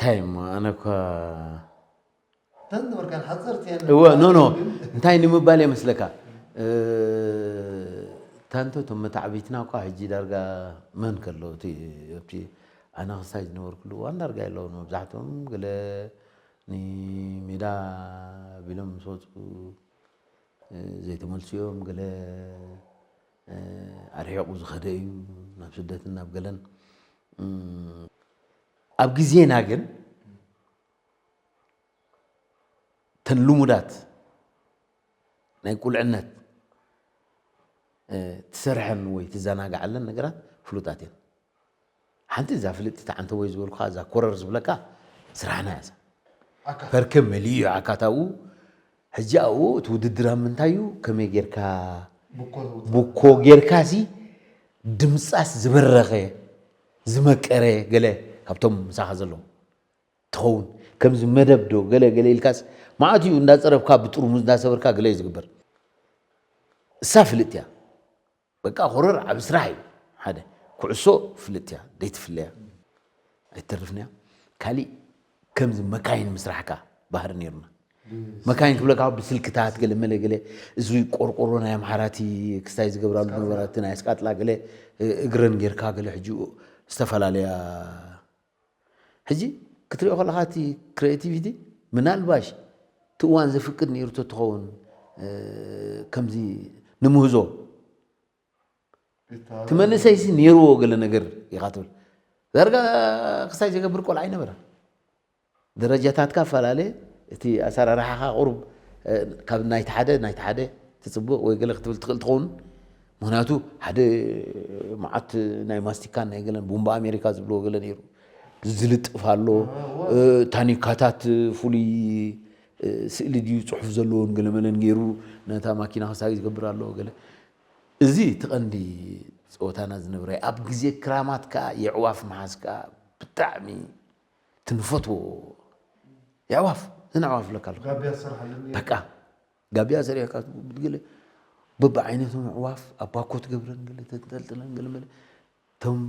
እንታይ እሞ ኣነ እኳ ተን ነበርካን ሓፀርቲ እየን እወ ኖ ኖ ግን እንታይ ንምባል የመስለካ? ታንቶ እቶም መታዕቢትና እኳ ሕጂ ዳርጋ መን ከሎ እቲ ኣብቲ ኣነ ክሳይ ዝነበርኩሉ እዋን ዳርጋ የለውን። መብዛሕትኦም ገለ ንሜዳ ቢሎም ምስ ወፁ ዘይተመልሱ እዮም። ገለ ኣርሒቑ ዝኸደ እዩ ናብ ስደትን ናብ ገለን። ኣብ ግዜና ግን ተን ልሙዳት ናይ ቁልዕነት ትሰርሐን ወይ ትዘናግዓለን ነገራት ፍሉጣት እየን። ሓንቲ እዛ ፍልጥቲ ዓንተ ወይ ዝበልኩኻ እዛ ኮረር ዝብለካ ስራሕና እያ። እዛ ፐርከ መሊኡ እዩ ዓካታኡ። ሕጂ ኣብኡ እቲ ውድድር ኣብ ምንታይ እዩ? ከመይ ጌርካ ቡኮ ጌርካ ሲ ድምፃስ ዝበረኸ ዝመቀረ ገለ ካብቶም ምሳኻ ዘለዉ ትኸውን። ከምዚ መደብ ዶ ገለ ገለ ኢልካስ ማዕት እዩ እንዳፀረብካ ብጥርሙዝ እንዳሰበርካ ገለ እዩ ዝግበር። እሳ ፍልጥ እያ። በቃ ኮረር ዓብ ስራሕ እዩ። ሓደ ኩዕሶ ፍልጥ እያ ደይትፍለያ ኣይትተርፍን እያ። ካሊእ ከምዚ መካይን ምስራሕካ ባህሪ ነይሩና። መካይን ክብለካ ብስልክታት ገለ መለ ገለ እዚ ቆርቆሮ ናይ ኣምሓራቲ ክስታይ ዝገብራሉ ነበራት ናይ ኣስቃጥላ ገለ እግረን ጌርካ ገለ ሕጂ ዝተፈላለያ ሕጂ ክትሪኦ ከለኻ እቲ ክሬቲቪቲ ምናልባሽ እቲ እዋን ዘፍቅድ ነይሩ ተትኸውን ከምዚ ንምህዞ እቲ መንእሰይሲ ነይርዎ ገለ ነገር ኢኻ ትብል ዳርጋ ክሳይ ዘገብር ቆልዓ ኣይነበረ ደረጃታትካ ኣፈላለየ እቲ ኣሰራርሓኻ ቁሩብ ካብ ናይቲ ሓደ ናይቲ ሓደ ትፅብቕ ወይ ገለ ክትብል ትኽእል ትኸውን ምክንያቱ ሓደ መዓት ናይ ማስቲካን ናይ ገለን ቡምባ ኣሜሪካ ዝብልዎ ገለ ነይሩ ዝልጥፍ ኣሎ ታኒካታት ፍሉይ ስእሊ ድዩ ፅሑፍ ዘለዎን ገለመለን ገይሩ ነታ ማኪና ክሳይ ዝገብር ኣለዎ ገለ እዚ እቲ ቀንዲ ፀወታና ዝነበረ ኣብ ግዜ ክራማት ከዓ የዕዋፍ መሓዝ ከዓ ብጣዕሚ ትንፈትዎ የዕዋፍ እዘን ኣዕዋፍ ብለካ ኣለኩ ጋቢያ ዝሰርሓለን በቃ ጋቢያ ሰሪሕካ ገለ በብዓይነቶም ኣዕዋፍ ኣብ ባኮ ትገብረን ገለ ተንጠልጥለን ገለ መለ እቶም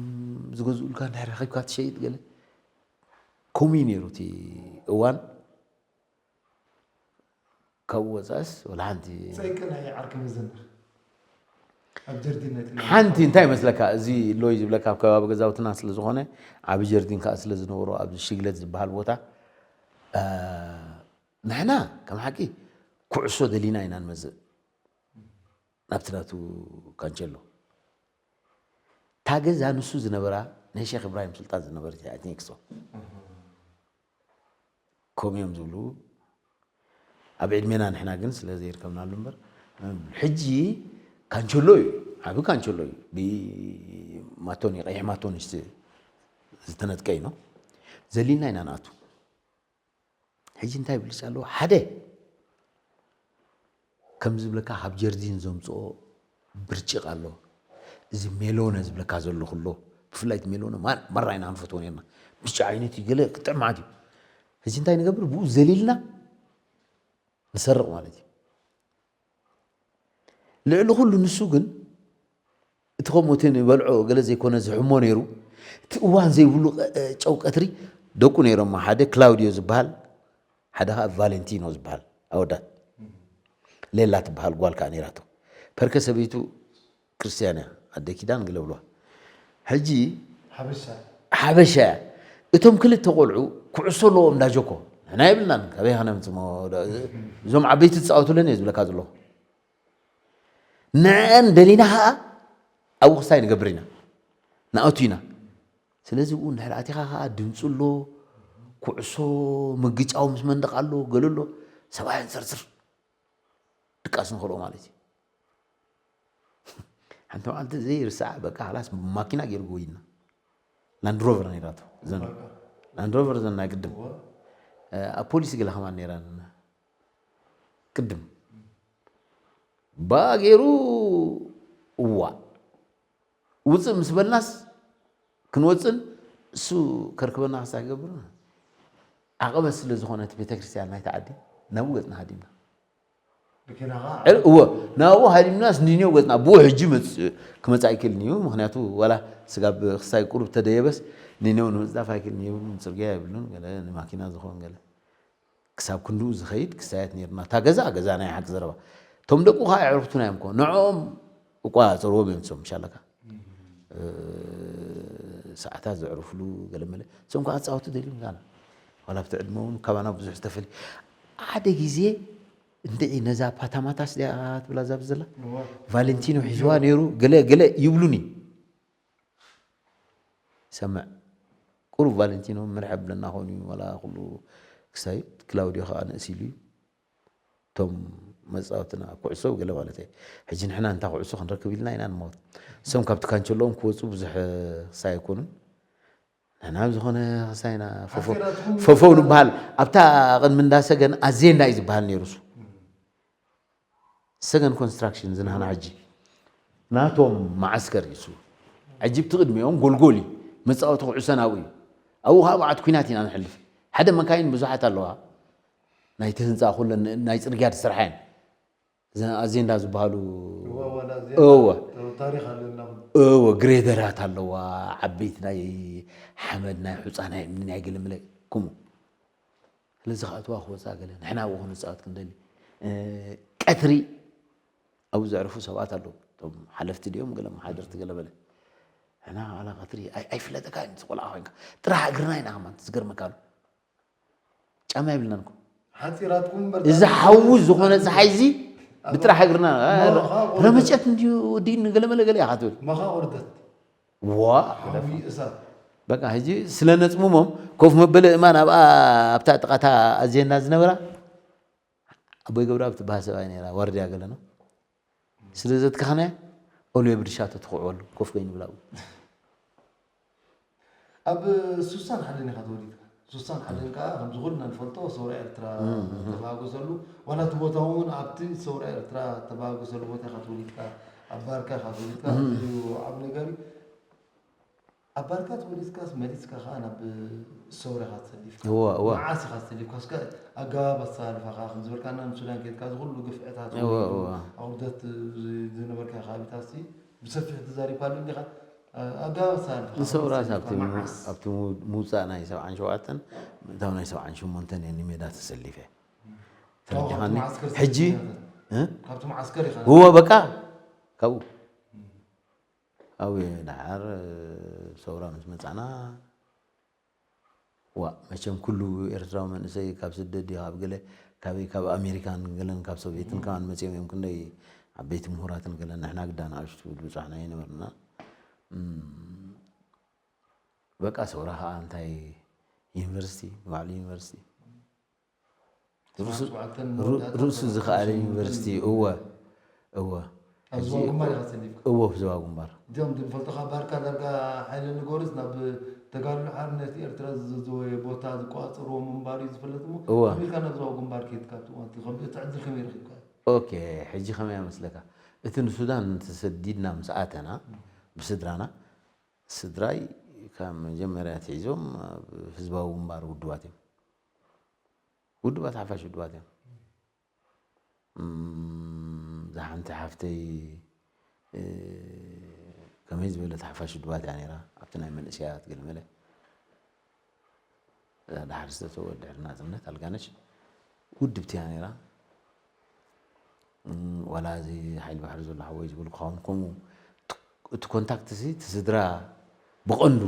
ዝገዝኡልካ እንድሕር ረኺብካ ትሸይጥ ገለ ከምኡ እዩ ነይሩ እቲ እዋን ካብኡ ወፃእስ ወላ ሓንቲ ፀይቂ ናይ ዓርኪ መዘምር ኣብ ጀርዲነት ሓንቲ እንታይ ይመስለካ እዚ ሎይ ዝብለካ ኣብ ከባቢ ገዛውትና ስለ ዝኾነ ዓብ ጀርዲን ከዓ ስለ ዝነበሮ ኣብዚ ሽግለት ዝበሃል ቦታ ንሕና ከም ሓቂ ኩዕሶ ደሊና ኢና ንመፅእ ናብቲ ናቱ ካንቸሎ እታ ገዛ ንሱ ዝነበራ ናይ ሼክ እብራሂም ሱልጣን ዝነበረት እያ ቲንክሶ ከምኡ እዮም ዝብሉ ኣብ ዕድሜና ንሕና ግን ስለ ዘይርከብናሉ እምበር ሕጂ ካንቸሎ እዩ ዓብ ካንቸሎ እዩ ብማቶኒ ቀይሕ ማቶኒ ዝተነጥቀ እዩ ነው ዘሊልና ኢና ንኣቱ ሕጂ እንታይ ብልጫ ኣለዎ ሓደ ከም ዝብለካ ካብ ጀርዲን ዘምፅኦ ብርጭቕ ኣሎ እዚ ሜሎነ ዝብለካ ዘለኹ ኣሎ ብፍላይ እቲ ሜሎነ ማራ ኢና ንፈትዎ ነርና ብጫ ዓይነት እዩ ገለ ክጥዕም ማለት እዩ ሕጂ እንታይ ንገብር ብኡ ዘሊልና ንሰርቕ ማለት እዩ ልዕሊ ኩሉ ንሱ ግን እቲ ከምኡ እቲ ንበልዖ ገለ ዘይኮነ ዝሕሞ ነይሩ እቲ እዋን ዘይብሉ ጨው ቀትሪ ደቁ ነይሮሞ ሓደ ክላውዲዮ ዝበሃል ሓደ ከዓ ቫለንቲኖ ዝበሃል ኣወዳት ሌላ ትበሃል ጓል ከዓ ነይራቶ ፐርከ ሰበይቱ ክርስትያን እያ ኣደ ኪዳን ገለ ብልዋ ሕጂ ሓበሻ እያ እቶም ክልተ ቆልዑ ኩዕሶ ኣለዎም እንዳጀኮ ንሕና የብልናን ካበይ ከነምፅሞ እዞም ዓበይቲ ዝፃወቱለን እየ ዝብለካ ዘለኹ ንዐን ደሊና ከዓ ኣብኡ ክስታይ ንገብር ኢና ንኣቱ ኢና ስለዚ ብኡ እንድሕር ኣቲኻ ከዓ ድምፂ ኣሎ ኩዕሶ ምግጫው ምስ መንደቕ ኣሎ ገለ ኣሎ ሰብኣይ ኣንፅርፅር ድቃስ ንኽልኦ ማለት እዩ ሓንቲ መዓልቲ ዘይርስዓ በቃ ላስ ማኪና ገይሩ ጎይና ላንድሮቨር ነይራቶ ላንድሮቨር ዘን ናይ ቅድም ኣብ ፖሊሲ ገለ ከማን ነይራ ቅድም ባ ገይሩ እዋ ውፅእ ምስ በልናስ ክንወፅን እሱ ከርክበና ክሳ ክገብር ዓቐበት ስለ ዝኾነት ቤተክርስትያን ናይቲ ዓዲ ናብኡ ገፅና ሃዲምና እዎ ናብኡ ሃዲምናስ ንኒዮ ገፅና ብኡ ሕጂ ክመፃ ኣይክእልን እዩ ምክንያቱ ዋላ ስጋብ ክሳይ ቁሩብ ተደየበስ ኒነው ንምጽዳፍ ኣይክእልን፣ የብሉን፣ ጽርግያ የብሉን፣ ገለ ንማኪና ዝኾን ገለ። ክሳብ ክንድኡ ዝኸይድ ክሳየት ነይርና። እታ ገዛ፣ ገዛ ናይ ሓቂ ዘረባ። እቶም ደቁ ኸኣ ኣዕሩኽቱና እዮም እኮ። ንዕኦም እቋ ጸርዎም እዮም እሶም፣ ምሻለካ። እ፣ ሰዓታት ዘዕርፍሉ ገለ መለ። እሶም ከኣ ክጻወቱ ደልዮም ዛና። ዋላ ኣብቲ ዕድመ እውን ካባና ብዙሕ ዝተፈልዩ። ሓደ ግዜ እንድዒ ነዛ ፓታማታስ ድያ ትብላ እዛ ብዘላ? እዋ። ቫለንቲኖ ሒዝዋ ነይሩ፣ ገለ፣ ገለ ይብሉኒ። ሰምዕ፣ ቁሩብ ቫለንቲኖ ምርሕ ብለና ኾን እዩ፣ ዋላ ኩሉ ክሳይ ክላውዲዮ ኸዓ ንእስ ኢሉ እዩ። እቶም መጻወትና ኩዕሶ ገለ ማለት እየ። ሕጂ ንሕና እንታ ኩዕሶ ክንረክብ ኢልና ኢና ንመውት። እሶም ካብቲ ካንቸሎኦም ክወጹ ብዙሕ ክሳይ ኣይኮኑን። ንሕና ኣብ ዝኾነ ክሳይና ፈፈው፣ ሓጺራትኩም ፈፈው ንበሃል። ኣብታ ቅድሚ እንዳ ሰገን ኣዜንዳ እዩ ዝበሃል ነይሩ እሱ። ሰገን ኮንስትራክሽን ዝናህና ሕጂ ናቶም መዓስከር እዩ እሱ። ሕጂ ብቲ ቅድሚኦም ጎልጎል እዩ። መጻወቲ ኩዕሶ ናብኡ እዩ። ኣብኡ ኸዓ በዓት ኲናት ኢና ንሕልፍ። ሓደ መካይን ብዙሓት ኣለዋ። ናይቲ ህንጻ ኩለን ናይ ጽርግያ ዝሰርሓ እየን። እዘን ኣዜንዳ ዝበሃሉ እዋ፣ ዋላ እዚኣ እወ። ታሪኽ ኣለና። እወ፣ ግሬደራት ኣለዋ። ዓበይቲ ናይ ሓመድ፣ ናይ ሑጻ፣ ናይ እምኒ፣ ናይ ገለመለ፣ ከምኡ። ስለዚ ክኣትዋ ክወጻ ገለ፣ ንሕና ኣብኡ ክንጻወት ክንደሊ። እ፣ ቀትሪ ኣብኡ ዘዕርፉ ሰባት ኣለዉ። እቶም ሓለፍቲ ድዮም፣ ገለ መሓደርቲ፣ ገለ በለ። ንሕና ዋላ ቀትሪ ኣይ-፣ ኣይፍለጠካ እዩ፣ ምስ ቆልዓ ኮይንካ። ጥራሕ እግርና ኢና ከማን፣ ዝገርመካ ኣሎ። ጫማ የብልናን እኮ። ሓጺራትኩም እምበር እዚ ጫማ ሓዊ የብልናን። ዝኾነ ጸሓይ እዚ ኣብ ብጥራሕ እግርና፣ እ፣ ሞሮኻ ቁርደት። ረመጨት እንድዩ ወዲእኒ፣ ገለ መለ ገለ ኢኻ ትብል። ሞኻ ቁርደት። ዋ፣ ሓዊ እሳት። በቃ፣ ሕጂ ስለ ነጽምሞም፣ ኮፍ መበሊ እማን ኣብኣ፣ ኣብታ ጥቓታ ኣዜንዳ ዝነበራ፣ ኣቦይ ገብረኣብ ትበሃል ሰብኣይ ነይራ፣ ዋርድያ ገለ ነው። ስለ ዘትካኽናያ፣ ኦልዮ ብድሻቶ ትኹዕወሉ፣ ኮፍ ኮይኑ ብላኡ። ኣብ ሱሳን ሓደን ኢኻ ተወሊድካ። ሱሳን ሓደን ከኣ ከምዚ ኩልና ንፈልጦ ሰውራ ኤርትራ እም፣ እም። ተባገሰሉ፣ ዋላ እቲ ቦታ እውን ኣብቲ ሰውራ ኤርትራ ተባገሰሉ ቦታ ኢኻ ተወሊድካ። ኣብ ባርካ ኢኻ ተወሊድካ፣ እም። እዩ ዓብ ነገር እዩ። ኣብ ባርካ ተወሊድካስ መሊስካ ከኣ ናብ ሰውራ ኢኻ ተሰሊፍካ። እወ፣ እወ። መዓስ ኢኻ ተሰሊፍካ? እስከ ኣገባብ ኣሰላልፋኻ፣ ከም ዝበልካና ንሱዳን ኬድካ፣ እዚ ኩሉ ግፍዕታት እወ፣ እውን እወ። ኣውርደት ዝ-፣ ዝነበርካ ከባቢታትሲ ብሰፊሕ ተዛሪብካሉ እንዲኻ። ኣገባብ ኣሰላልፋኻ ንሰውራስ ከመይ ኣብቲ ተሰሊፍካ? ሙ-፣ መዓስ? ኣብቲ ሙ-፣ ምውጻእ ናይ ሰብዓን ሸውዓተን፣ ምእታው ናይ ሰብዓን ሸሞንተን እየ ንሜዳ ተሰሊፈ። ካብኡ ተረዲኻኒ? ካብቲ መዓስከር ሕጂ፣ ተሰሊፍካ? እ? ካብቲ መዓስከር ኢኻ? እወ፣ በቃ፣ ካብኡ። ኣብኡ እየ ደሓር ሰውራ ምስ መጻና፣ ዋእ፣ መቸም ኩሉ ኤርትራዊ መንእሰይ ካብ ስደት ድዩ፣ ካብ ገለ፣ ካበይ፣ ካብ ኣሜሪካን ገለን ካብ ሶቪየትን ከማን መጺኦም እዮም፣ ክንደይ ዓበይቲ ምሁራትን ገለን፣ ንሕና ግዳ ንኣሽቱ ዝበጻሕና ኣይነበርና። እም፣ በቃ ሰውራ ከኣ እንታይ ዩኒቨርሲቲ፣ ንባዕሉ ዩኒቨርሲቲ። ርሱ-፣ ሰብዓን ሸውዓተን ሩ-፣ መወዳእታ ርእሱ ሰብዓን ዝኸኣለ ሸሞንተን ዩኒቨርሲቲ፣ እወ፣ እወ። ኣብ ሕጂ ዞባ ግንባር ኢኻ ተሰሊፍካ? እወ፣ ኣብ ዞባ ግንባር። እዚኦም ዝፈልጡኻ ባርካ ዳርጋ ሓይለ ንጎርስ ናብ ተጋድሎ ሓርነት ኤርትራ ዝዘወየ ቦታ ዝቆጻጸርዎ ምንባሩ እዩ ዝፍለጥ እሞ፣ እወ። ከመይ ኢልካ ናብ ዞባ ግንባር ከይድካ ኣብቲ እዋን እቲ፣ ከም-፣ እቲ ዕድል ከመይ ረኺብካ? ኦኬ፣ ሕጂ ከመይ እመስለካ? እቲ ንሱዳን ተሰዲድና ምስ ኣተና፣ ብስድራና፣ ስድራይ ካብ መጀመርያ ኣትሒዞም ኣብ ህዝባዊ ግንባር ውድባት እዮም። ውድባት ሓፋሽ ውድባት እዮም። እም፣ እዛ ሓንቲ ሓፍተይ፣ እ፣ ከመይ ዝበለት ሓፋሽ ውድባት እያ ነይራ፣ ኣብቲ ናይ መንእሰያት ገለመለ። እዛ ደሓር ዝተሰወት ድሕሪ ናጽነት ኣልጋነሽ ውድብቲ እያ ነይራ። እም፣ ዋላ እዚ ሓይሊ ባሕሪ ዘሎ ሓወይ ዝበልኩኻ እውን ከምኡ፣ እቲ፣ እቲ ኮንታክት እዚ፣ እቲ ስድራ ብቐንዱ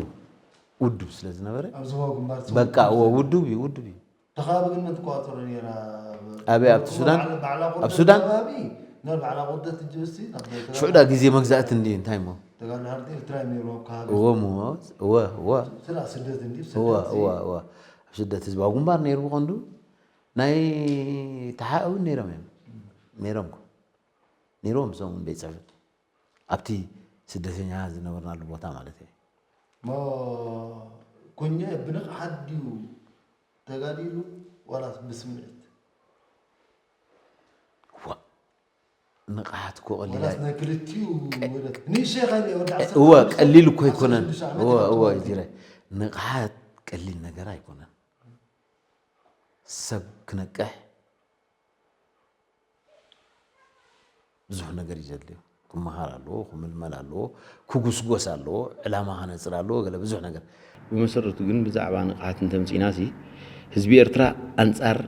ውድብ ስለ ዝነበረ፣ ኣብ ዞባዊ ግንባር በቃ፣ እዎ፣ ውድብ እዩ፣ ውድብ እዩ። እታ ከባቢ ግን መን ትቆጻጸሮ ነይራ? ኣበይ? ኣብቲ ሱዳን? ባዕላ፣ ባዕላ ኣብ ቁርደት ሱዳን? ከባቢ፣ ናብ ባዕላ ቁርደት ትጅብሲ፣ ናብ ቤተ ሽዑ ዳ ግዜ መግዛእቲ እንዲ እንታይ እሞ? ተጋድሎ ሓርነት ኤርትራ እዮም ነይሮም ኣብ ከባቢ። እዎ እሞ፣ እዎ፣ እዎ። ስላ ስደት እንዲ፣ እዎ፣ ስደት እዎ፣ እዎ። ኣብ ስደት ህዝባዊ ግንባር ነይሩ ብቐንዱ። ናይ ተሓ እውን ነይሮም እዮም። ነይሮም እኮ። ነይሮም እሶም እውን ቤት ጽሕፈት። ኣብቲ ስደተኛ ዝነበርናሉ ቦታ ማለት እየ። እሞ ኩኘ ብንቕሓት ድዩ ተጋዲሉ ዋላስ ብስምዒት? ዋ፣ ንቕሓት እኮ ቀሊል ዋላስ ኣይ-፣ ናይ ክልቲኡ ቀ-፣ ውህደት? ንእሽተይ ኸይደ ወዲ እ-፣ ዓሰርተ እወ፣ ሓሙሽተ፣ ቀሊል እኮ ኣይኮነን። ዓሰርተ ሽዱሽተ ዓመት እወ፣ እወ፣ ተጋዲሉ። ጅረ። ንቕሓት ቀሊል ነገር ኣይኮነን። ሰብ ክነቅሕ ብዙሕ ነገር እዩ ዘድልዮ። ክመሃር ኣለዎ፣ ክምልመል ኣለዎ፣ ክጉስጎስ ኣለዎ፣ ዕላማ ከነጽር ኣለዎ፣ ገለ ብዙሕ ነገር። ብመሰረቱ ግን ብዛዕባ ንቕሓት እንተምጺእና ሲ፣ ህዝቢ ኤርትራ ኣንጻር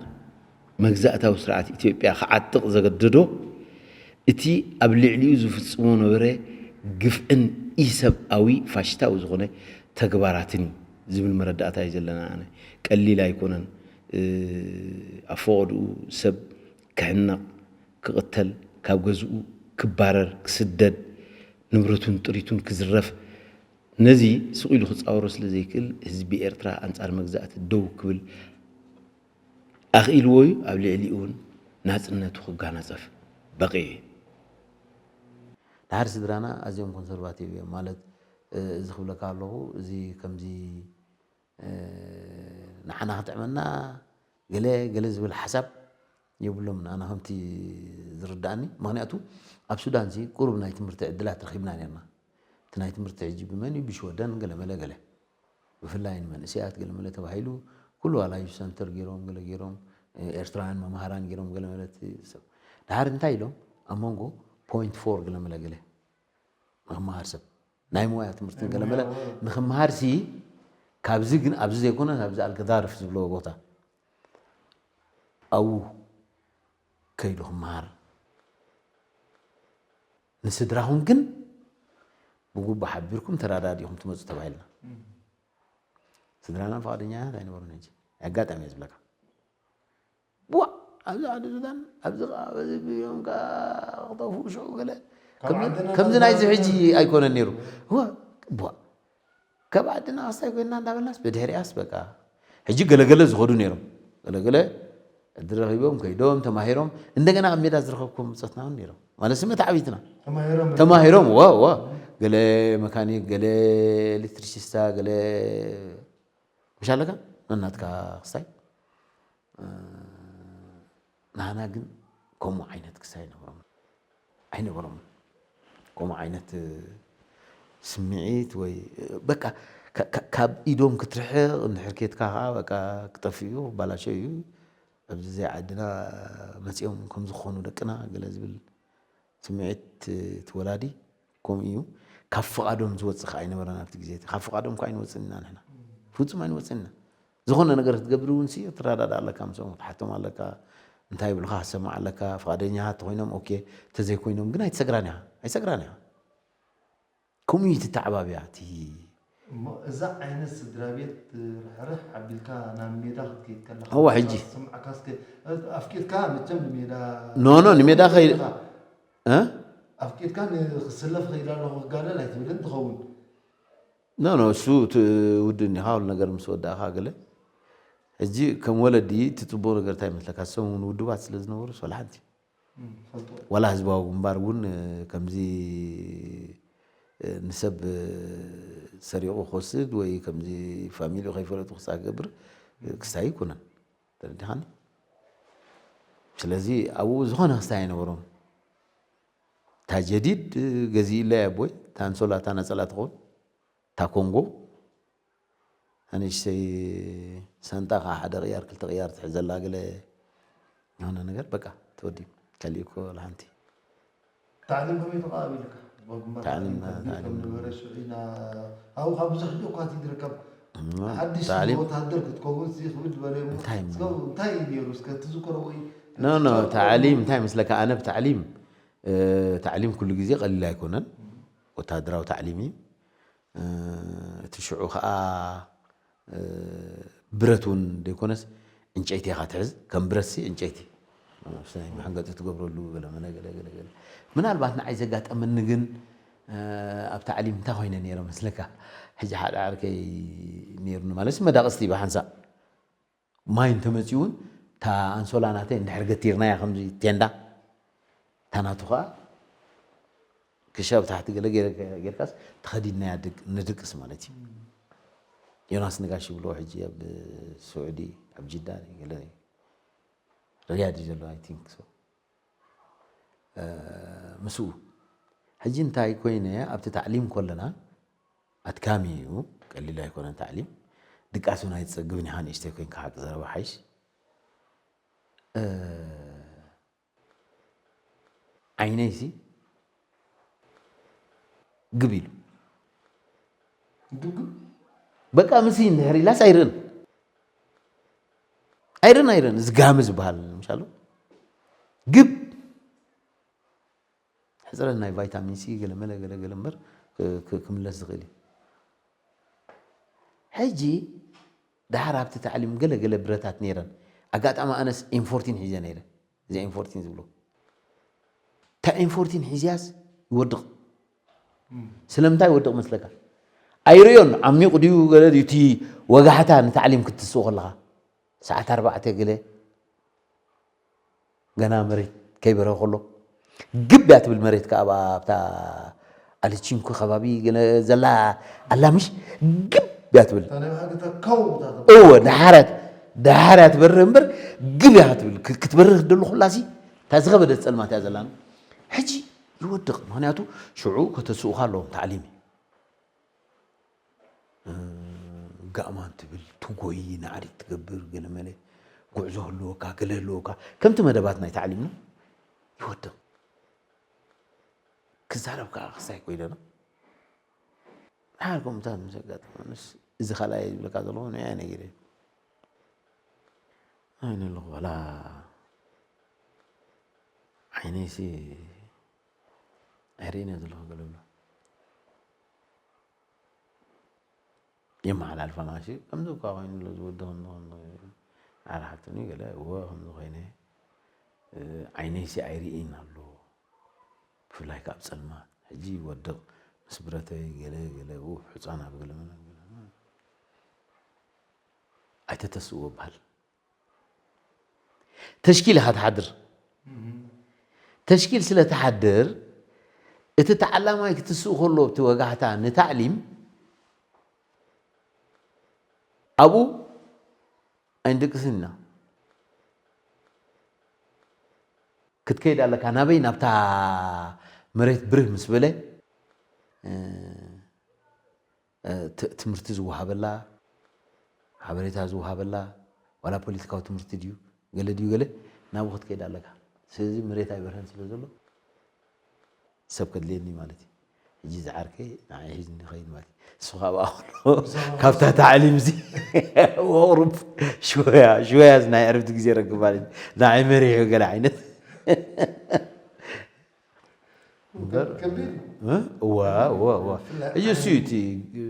መግዛእታዊ ስርዓት ኢትዮጵያ ክዓጥቕ ዘገደዶ እቲ ኣብ ልዕሊኡ ዝፍጽሞ ነበረ ግፍዕን ኢሰብኣዊ ፋሽስታዊ ዝኾነ ተግባራትን እዩ ዝብል መረዳእታ እዩ ዘለና። ኣነ ቀሊል ኣይኮነን። እ፣ ኣብ ፈቐድኡ ሰብ ክሕነቕ፣ ክቕተል፣ ካብ ገዝኡ ክባረር፣ ክስደድ፣ ንብረቱን ጥሪቱን ክዝረፍ፣ ነዚ ስቕ ኢሉ ክጻወሮ ስለ ዘይክእል፣ ህዝቢ ኤርትራ ኣንጻር መግዛእቲ ደው ክብል ኣኽኢልዎ እዩ። ኣብ ልዕሊኡ እውን ናጽነቱ ክጋናጸፍ በቒዑ እዩ። ድሓር ስድራና ኣዝዮም ኮንሰርቫቲቭ እዮም። ማለት፣ እ፣ እዚ ክብለካ ኣለኹ፣ እዚ ከምዚ፣ እ፣ ንዓና ክጥዕመና ገለ፣ ገለ ዝብል ሓሳብ የብሎምን፣ ኣነ ከምቲ ዝርድኣኒ። ምኽንያቱ ኣብ ሱዳንሲ ቁሩብ ናይ ትምህርቲ ዕድላት ረኺብና ነርና። እቲ ናይ ትምህርቲ ሕጂ ብመን እዩ? ብሽወደን ገለመለ ገለ። ብፍላይ ንመንእሰያት ገለመለ ተባሂሉ ኩሉ ዋላ ዩዝ ሰንተር ገይሮም፣ ገለ ገይሮም፣ ኤርትራውያን መምሃራን ገይሮም ገለመለ እቲ ሰብ። ድሓር እንታይ ኢሎም? ኣብ መንጎ ፖይንት ፎር ገለመለ ገለ ንኽመሃር ሰብ ናይ ሞያ ትምህርትን ገለመለ ንኽመሃር ሲ፣ ካብዚ ግን ኣብዚ ዘይኮነ፣ ኣብዚ ኣልገዳርፍ ዝብለዎ ቦታ ኣብኡ ከይዱ ክመሃር፣ ንስድራኹም ግን ብጉቡ ሓቢርኩም ተረዳዲእኩም ትመጹ ተባሂልና። ስድራና ፍቓደኛታት ኣይነበሩን። ሕጂ ኣጋጣሚ እየ ዝብለካ። ቡዋ፣ ኣብዚ ዓዲ ሱዳን፣ ኣብዚ ኸዓ በዚ ብዮም ከኣ ክጠፍኡ ሽዑ ገለ። ካብ ከም-፣ ዓድና ከምዚ ናብ ናይዚ ሱዳን ሕጂ ኣይኮነን ነይሩ። እወ፣ ቡዋ፣ ካብ ዓድና ክስታይ ኮይንና እንዳበልናስ፣ ብድሕሪኣስ በቃ። ሕጂ ገለገለ ዝኸዱ ነይሮም። ገለገለ ዕድል ረኺቦም፣ ከይዶም፣ ተማሂሮም፣ እንደገና ኣብ ሜዳ ዝረኸብኩም ብጾትና እውን ነይሮም። ማለት ስመ ተዓቢትና። ተማሂሮም። ተማሂሮም፣ ዋ፣ ዋ። ገለ መካኒክ፣ ገለ ኤሌክትሪሲስታ፣ ገለ ምሽ ኣለካ? ነናትካ ክስታይ። እ፣ ንዓና ግን ከምኡ ዓይነት ክስታይ ኣይነበሮም። ኣይነበሮም። ከምኡ ዓይነት ስምዒት ወይ፣ በቃ፣ ካ-፣ ካ-፣ ካብ ኢዶም ክትርሕቕ እንድሕር ኬድካ ኸዓ፣ በቃ፣ ክጠፍእ እዩ፣ ክባላሸው እዩ። ኣብዚ ዘይ ዓድና መጺኦም ከም ዝኾኑ ደቅና ገለ ዝብል ስምዒት እቲ ወላዲ ከምኡ እዩ። ካብ ፍቓዶም ዝወጽእ ከኣ ኣይነበረን ኣብቲ ግዜ እቲ። ካብ ፍቓዶም እኳ ኣይንወጽእን ኢና ንሕና። ፍጹም ኣይንወጽእን ኢና። ዝኾነ ነገር ክትገብር እውን ሲ፣ ክትረዳዳእ ኣለካ፣ ምስኦም ክትሓቶም ኣለካ፣ እንታይ ይብሉኻ ክትሰምዕ ኣለካ። ፍቓደኛታት ተኾይኖም ኦኬ፣ እንተዘይኮይኖም ግን ኣይትሰግራን ኢኻ፣ ኣይትሰግራን ኢኻ። ከምኡ እዩ እቲ ተዓባብያ፣ እቲ እሞ እዛ ዓይነት ስድራ ቤት ርሕርሕ ኣቢልካ ናብ ሜዳ ክትከይድ ከለኻ እዋ፣ ሕጂ ዝስምዓካ እስከ፣ ኣፍቂድካ መቸም ንሜዳ ኖ፣ ኖ፣ ንሜዳ ከይ-፣ ኢኻ። እ? ኣፍቂድካ ን-፣ ክስለፍ ከይድ ኣለኹ ክጋደል ኣይትብልን ትኸውን። ኖ፣ ኖ፣ እሱ እቲ ውድን ኢኻ፣ ኩሉ ነገር ምስ ወዳእኻ ገለ። ሕጂ ከም ወለዲ እቲ ጽቡቕ ነገር እንታይ ይመስለካ? እሶም እውን ውድባት ስለ ዝነበሩ፣ ወላ ሓንቲ። እም፣ ፈልጦ። ዋላ ህዝባዊ ግንባር እውን፣ እ፣ ከምዚ፣ እ፣ ንሰብ፣ እ፣ ሰሪቑ ክወስድ ወይ ከምዚ ፋሚሊኡ ከይፈለጡ ክሳብ ክገብር፣ እ፣ ክስታይ ኣይኮነን። ተረዲኻኒ? ስለዚ ኣብኡ ዝኾነ ክስታይ ኣይነበሮም። እታ ጀዲድ፣ እ፣ ገዚእለይ ኣቦይ፣ እታ ኣንሶላ፣ እታ ነጸላ ትኸውን፣ እታ ኮንጎ፣ ኣንእሽተይ ሳንጣ ከዓ ሓደ ቅያር፣ ክልተ ቅያር ትሕዘላ፣ ገለ የሆነ ነገር፣ በቃ፣ ተወዲኡ። ካሊእ እኮ ወላ ሓንቲ። ታዕሊም ከመይ ተቐባቢልካ? ህዝባዊ ግንባር ታዕሊም፣ ታዕሊም ከቢድ ከም ታዕሊም። ነበረ ሽዑ ኢና፣ ኣብኡ ካብ ብዙሕ ሕጂ እኳ እቲ ዝርከብ እም፣ ሓድሽ ታዕሊም። ወተሃደር ክትከውን ሲ ክብል ዝበለ እሞ፣ እንታይ እሞ? እስከ እንታይ እዩ ነይሩ? እስከ ትዝክሮ ወይ ኖ፣ ኖ፣ ትጫወቶ ታዕሊም፣ እንታይ መስለካ? ኣነ ብታዕሊም፣ እ፣ ታዕሊም ኩሉ ግዜ ቀሊል ኣይኮነን። እም። ወተሃደራዊ ታዕሊም እዩ። እ፣ እቲ ሽዑ ኸኣ፣ እ፣ ብረት እውን ዘይኮነስ፣ ዕንጨይቲ ኢኻ ትሕዝ። ከም ብረትሲ ዕንጨይቲ። ናይ መሐንገጢ ትገብረሉ፣ ገለ መለ፣ ገለ፣ ገለ፣ ገለ። ምናልባት ንዓይ ዘጋጠመኒ ግን፣ እ፣ ኣብ ታዕሊም እንታይ ኮይነ ነይረ መስለካ? ሕጂ ሓደ ዓርከይ ነይሩኒ፣ ማለት መዳቕስቲ ብሓንሳእ። ማይ እንተመጺኡ እውን፣ እታ ኣንሶላ ናተይ እንድሕር ገቲርናያ ከምዚ ቴንዳ፣ እታ ናቱ ኸኣ ክሻ ብታሕቲ ገለ ገይረ-፣ ጌርካስ ተኸዲንናያ ድቅ-፣ ንድቅስ ማለት እዩ። ዮናስ ነጋሽ ይብልዎ ሕጂ ኣብ ስዑዲ፣ ኣብ ጅዳ ገለ ሪያድ እዩ ዘሎ፣ I think so። እ፣ ምስኡ። ሕጂ እንታይ ኮይነ፣ ኣብቲ ታዕሊም ከለና ኣድካሚ እዩ፣ ቀሊል ኣይኮነን ታዕሊም። ድቃስ እውን ኣይትጸግብን ኢኻ፣ ንእሽተይ ኮይንካ፣ ሓቂ ዘረባ ሓይሽ። እ፣ ዓይነይሲ ግብ ኢሉ። ግብ ግብ በቃ ምስ እንድሕር ኢላስ ኣይርእን። ኣይርእን፣ ኣይርእን። እዚ ጋሚ ዝበሃል ምሻሉ ግብ ሕፅረት ናይ ቫይታሚን ሲ ገለ መለ ገለ ገለ እምበር ክ-፣ ክ-፣ ክምለስ ዝኽእል እዩ። ሕጂ ደሓር ኣብቲ ታዕሊም ገለ ገለ ብረታት ነይረን። ኣጋጣሚ ኣነስ ኤም ፎርቲን ሒዘ ነይረ። እዚ ኤም ፎርቲን ዝብሎ። እታ ኤም ፎርቲን ሒዝያስ ይወድቕ። ስለምንታይ ይወድቕ መስለካ? ኣይርእዮን፣ ዓሚቑ ድዩ ገለ ድዩ እቲ ወጋሕታ ንታዕሊም ክትስኡ ከለኻ። ሰዓት ኣርባዕተ ገለ ገና መሬት ከይበረኸ ከሎ ግብ እያ ትብል መሬት ከኣ ኣብ-፣ ኣብታ ኣልቺንኮ ከባቢ ገለ ዘላ ኣላ ምሽ ግብ እያ ትብል። እታ ናይ ብሓቂ እታ ከው እታ ትብል። እወ፣ ደሓር እያ ት-፣ ደሓር እያ ትበርህ እምበር ግብ እያ ትብል። ክ-፣ ክትበርህ ትደሊ ኩላሲ እታ ዝኸበደት ጸልማት እያ ዘላና። ሕጂ ይወድቕ። ምኽንያቱ ሽዑ ከተስኡኻ ኣለዎም ታዕሊም እዩ። እ፣ ጋእማን ትብል፣ ትጎይ፣ ናዕሪት ትገብር፣ ገለመለ ጉዕዞ ህልወካ፣ ገለ ህልወካ፣ ከምቲ መደባት ናይ ታዕሊምና ይወድቕ። ክዛረብ ከኣ ክሳይ ኮይነ ነው። ሓር ከምታት ምስ ኣጋጠመንስ፣ እዚ ካልኣይ ዝብለካ ዘለኹ ንዕያ ነጊረ። ኣይነ ኣለኹ፣ ዋላ ዓይነይሲ ኣይርእይን እየ ዘለኹ ገለ ብሎ። የመሓላልፋ ማለት'ዩ። ከምዚ እኳ ኮይኑ ኣሎ፣ ዝወዲ ከምዚ ከምዚ ኣርሓትኒ ገለ፣ እወ፣ ከምዚ ኮይነ፣ እ፣ ዓይነይሲ ኣይርእይን ኣሎ። ብፍላይ ከኣ ኣብ ጸልማት። ሕጂ ይወድቕ፣ ምስ ብረተይ ገለ፣ ገለ፣ ኡፍ፣ ሕጻን ኣብ ገለ መለ፣ ገለ፣ ኣይተተስእዎ በሃል። ተሽኪል ኢኻ ትሓድር። ተሽኪል ስለ ትሓድር፣ እቲ ተዓላማይ ክትስእ ከሎ፣ እቲ ወጋሕታ ንታዕሊም ኣብኡ ኣይንድቅስን ኢና። ክትከይድ ኣለካ። ናበይ? ናብታ መሬት ብርህ ምስ በለ፣ እ፣ እ፣ ት-፣ ትምህርቲ ዝወሃበላ፣ ሓበሬታ ዝወሃበላ፣ ዋላ ፖለቲካዊ ትምህርቲ ድዩ፣ ገለ ድዩ ገለ፣ ናብኡ ክትከይድ ኣለካ። ስለዚ መሬት ኣይበርሀን ስለ ዘሎ፣ ሰብ ከድልየኒ ማለት እዩ። ሕጂ ዝዓርከይ ንዓይ ሒዝኒ ይኸይድ ማለት እዩ። ንሱ ካብ ኣኽሎ፣ ካብታ ታዕሊም እዚ ወቕሩብ ሽወያ፣ ሽወያ እዚ ናይ ዕረፍቲ ግዜ ረክብ ማለት እዩ። ንዓይ መሪሑ ገለ ዓይነት። እምበር፣ ከቢድ እዩ። እ? እዋ፣ እዋ፣ እዋ። ብፍላይ እዩ እሱ እዩ እቲ፣ እ፣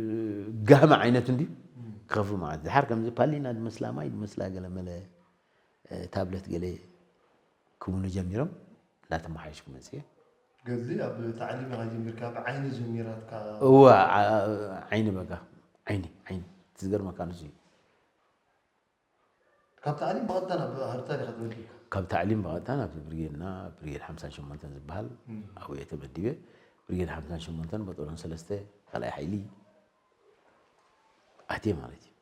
ጋህሚ ዓይነት እንድዩ። እም። ክኸፍእ ማለት። ድሓር ከምዚ ፓሊና ዝመስላ ማይ ዝመስላ ገለ መለ፣ እ፣ ታብለት ገለ ክውኑ ጀሚሮም፣ እንዳተመሓየሽኩ መጽየ። ገድሊ ኣብ ታዕሊም ኢኻ ጀሚርካ፣ ብዓይኒ ጀሚራትካ? እዋ፣ ዓ-፣ ዓይኒ በቃ፣ ዓይኒ፣ ዓይኒ። እቲ ዝገርመካ ንሱ እዩ። ካብ ታዕሊም ብቐጥታ ናብ ሃርታ ዲኻ ተመዲብካ? ካብ ታዕሊም ብቐጥታ ናብቲ ብርጌድና፣ ብርጌድ ሓምሳን ሸሞንተን ዝበሃል፣ እም። ኣብኡ እየ ተመዲበ። ብርጌድ ሓምሳን ሸሞንተን በጦሎን ሰለስተ፣ ካልኣይ ሓይሊ ኣትየ ማለት እዩ።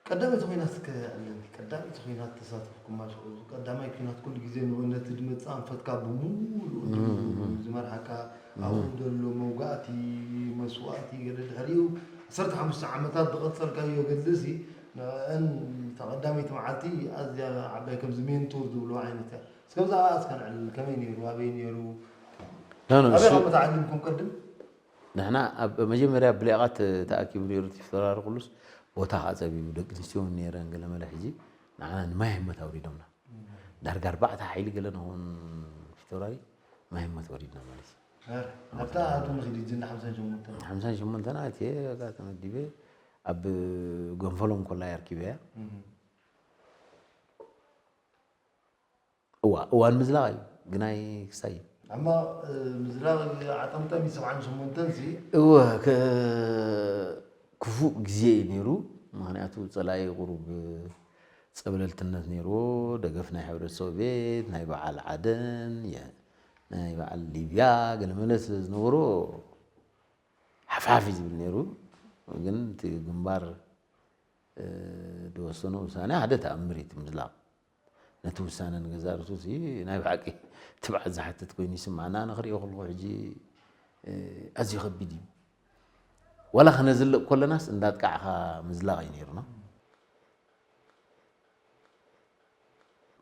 ቀዳመይቲ ኹናት እስከ ኣለኒ። ቀዳመይቲ ኹናት ተሳተፍኩማ ሽዑ። ቀዳማይ ኹናት ኩሉ ግዜ ንእውነት ዝመጽእ ኣንፈትካ ብምሉኡ እም፣ እም። ዝመርሓካ፣ እም። ኣብኡ ዘሎ መውጋእቲ፣ መስዋእቲ፣ ገለ ድሕሪኡ ዓሰርተ ሓሙሽተ ዓመታት ዝቐጸልካዮ ገድሊ ሲ፣ ንዕን እታ ቀዳመይቲ መዓልቲ ኣዝያ ዓባይ ከምዚ ሜንቶር ዝብልዋ ዓይነት እያ። እስከ ብዛዕባ እስከ ንዕልል፣ ከመይ ነይሩ? ኣበይ ነይሩ? ኖ፣ ኖ፣ ኣበይ እሱ ከም ተዓሊምኩም ቅድም? ንሕና ኣብ መጀመርያ ብሌቓት ተኣኪቡ ነይሩ እቲ ፊተውራሪ ኩሉስ ቦታ ከዓ ጸቢቡ፣ ደቂ ኣንስትዮ እውን ነይረን ገለ መለ። ሕጂ ንዓና ንማይ ህመት ኣውሪዶምና። ዳርጋ ኣርባዕተ ሓይሊ ገለ ንኸውን ፊተውራሪ ማይ ህመት ወሪድና ማለት እዩ። ኧረ፣ ኣብታ ኣዱ ንኺድ፣ እዚ እንዳ ሓምሳን ሸሞንተን። ሓምሳን ሸሞንተን ኣትየ፣ በቃ ተመዲበ። ኣብ ጎንፈሎም ኮላይ ኣርኪበያ። እም። እዋ፣ እዋን ምዝላቕ እዩ፣ ግናይ ክሳይ እዩ። ኣማ፣ እ፣ ምዝላቕ ዓጠምጠም እዩ፣ ሰብዓን ሸሞንተን ሲ። እወ፣ ከ-፣ ክፉእ ግዜ እዩ ነይሩ። ምኽንያቱ ጸላኢ ቁሩብ ጸብለልትነት ነይርዎ። ደገፍ ናይ ሕብረተሰብ ቤት፣ ናይ በዓል ዓደን፣ የ-፣ ናይ በዓል ሊብያ፣ ገለ መለ ስለ ዝነበሮ ሓፍሓፍ እዩ ዝብል ነይሩ። ግን እቲ ግንባር፣ እ፣ ዝወሰኖ ውሳነ ሓደ ተኣምር እዩ፣ እቲ ምዝላቕ። ነቲ ውሳነ ንገዛእ ርእሱ እዚ ናይ ብሓቂ ትብዓት ዝሓትት ኮይኑ ይስምዓና። ኣነ ክሪኦ ከለኹ ሕጂ፣ እ፣ ኣዝዩ ከቢድ እዩ። ዋላ ክነዝልቕ ከለናስ እንዳጥቃዕካ ምዝላቕ እዩ ነይሩና።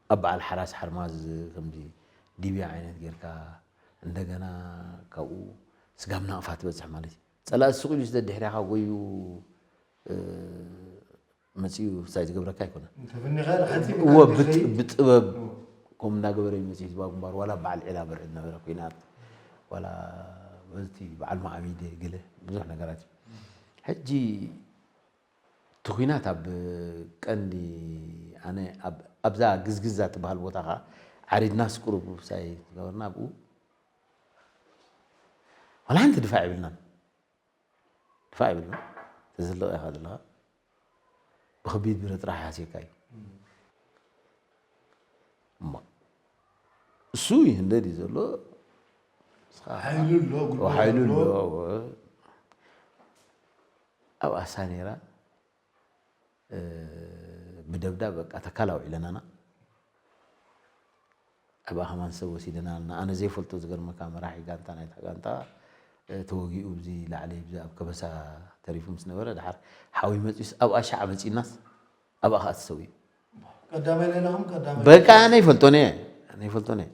ኣብ በዓል ሓራስ ሓርማዝ ከምዚ ዲብያ ዓይነት ጌርካ፣ እንደገና ካብኡ ስጋብ ናቕፋ ትበጽሕ ማለት እዩ። ጸላእ ስቕ ኢሉ ስለ ድሕሪኻ ጎዩ፣ እ፣ መጺኡ ሳይ ዝገብረካ ኣይኮነን። ተፈኒኻ ሓፂብ እወ፣ ብጥ-፣ ብጥበብ ከምኡ እናገበረ እዩ መጺኡ ህዝባዊ ግንባር። ዋላ በዓል ዒላ በርዒ ዝነበረ ኲናት፣ ዋላ በቲ በዓል መዓቢደ ገለ ብዙሕ ነገራት እዩ። ሕጂ እቲ ኲናት ኣብ ቀንዲ ኣነ ኣብ-፣ ኣብዛ ግዝግዛ ትበሃል ቦታ ኸዓ ዓሪድናስ ቁሩብ ሳይ ዝገበርና ኣብኡ ዋላ ሓንቲ ድፋዕ የብልናን። ድፋዕ የብልናን። ተዝልቕ ኢኻ ዘለኻ ብኸቢድ ብረት ጥራሕ ይሓስየካ እዩ። እሞ እሱ ይህንደድ እዩ ዘሎ። ንስኻ ሓይሉ ኣሎ፣ ጉልበት ሓይሉ ኣሎ። ኣሎ። ኣብ ኣሳ ነይራ፣ እ፣ ብደብዳብ በቃ ተካል ኣውዒለናና። ኣብኣ ከማን ሰብ ወሲደናልና። ኣነ ዘይፈልጦ ዝገርመካ መራሒ ጋንታ ናይታ ጋንታ፣ እ፣ ተወጊኡ ኣብዚ ላዕሊ ኣብዚ ኣብ ከበሳ ተሪፉ ምስ ነበረ፣ ድሓር ሓዊ መፂኡስ ኣብኣ ሻዕ መፂናስ ኣብኣ ከዓ ተሰዊኡ። ቀዳማይ ሌላኹም ቀዳማይ በቃ ኣነ ይፈልጦን እየ፣ ኣነ ይፈልጦን እየ።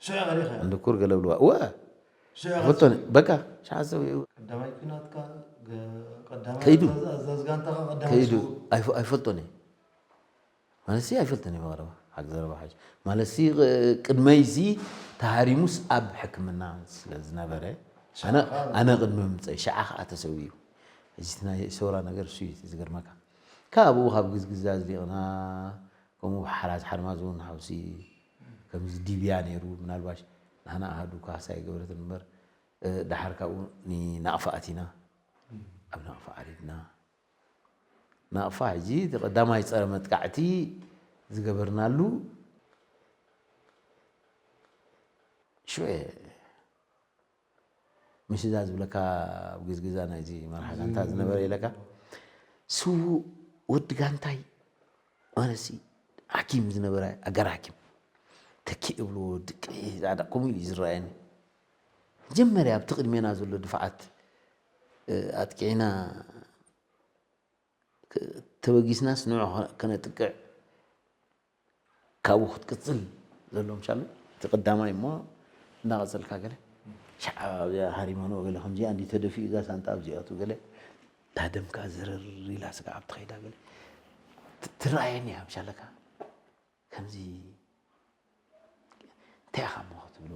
ሽዑ ቀሪኻ እንድኩር ገለ ብልዋ እወ ሽዑ ይፈልጦን እየ። በቃ ሻዕ ተሰዊኡ ቀዳማይ ኲናትካ ገ-፣ ቀዳማይ ከይዱ። ኣዛዝ-፣ ኣዛዝ ጋንታኻ ቀዳማይ ከይዱ ስውእ። ኣይፈ-፣ ኣይፈልጦን እየ። ማለት ሲ ኣይፈልጥን እየ ብቐረባ ሓቂ ዘረባ ሓቂ። ማለት ሲ ቅድመይ ሲ ተሃሪሙስ ኣብ ሕክምና ስለ ዝነበረ ኣነ ኣነ ቅድሚ ምምፀይ ሸዓ ከዓ ተሰዊኡ። እዚ እቲ ናይ ሰውራ ነገር እሱ እዩ ዝገርመካ። ካብኡ ካብ ግዝግዛ ኣዝሊቕና ከምኡ ሓራዝ ሓርማዝ እውን ሓውሲ ከምዚ ዲብያ ነይሩ ምናልባሽ ንሕና ኣሃዱ ካሳ ይገበረትን እምበር እ፣ ድሓር ካብኡ ንናቕፋ ኣቲና ኣብ ናቕፋ ዓሪድና ናቕፋ ሕጂ እቲ ቀዳማይ ፀረ መጥቃዕቲ ዝገበርናሉ ሽዑ እየ። ምሽ እዛ ዝብለካ ኣብ ግዝግዛ ናይዚ መርሓ ጋንታ ዝነበረ ኢለካ ስዉእ ወዲ ጋንታይ ማለትሲ ሓኪም ዝነበረ ኣጋር ሓኪም ተኪ እብልዎ ድቂ ፃዕዳ ከምኡ ኢሉ እዩ ዝረኣየኒ። መጀመርያ ኣብቲ ቅድሜና ዘሎ ድፍዓት እ፣ ኣጥቂዕና ክ-፣ ተበጊስናስ ንዑ ከ-፣ ከነጥቅዕ ካብኡ ክትቅፅል ዘለዎም ሻሉ እቲ ቀዳማይ እሞ እንዳቐፀልካ ገለ ሻዕ ኣብዚኣ ሃሪመንኦ ገለ ከምዚኣ እንዲ ተደፊኡ እዛ ሳንጣ ኣብዚኣቱ ገለ እታ ደምካ ዝርር ኢላ ስጋዕ ኣብ ትኸይዳ ገለ ት-፣ ትረኣየኒ እያ ምሻለካ ከምዚ እንታይ ኢኻ እሞ ክትብሎ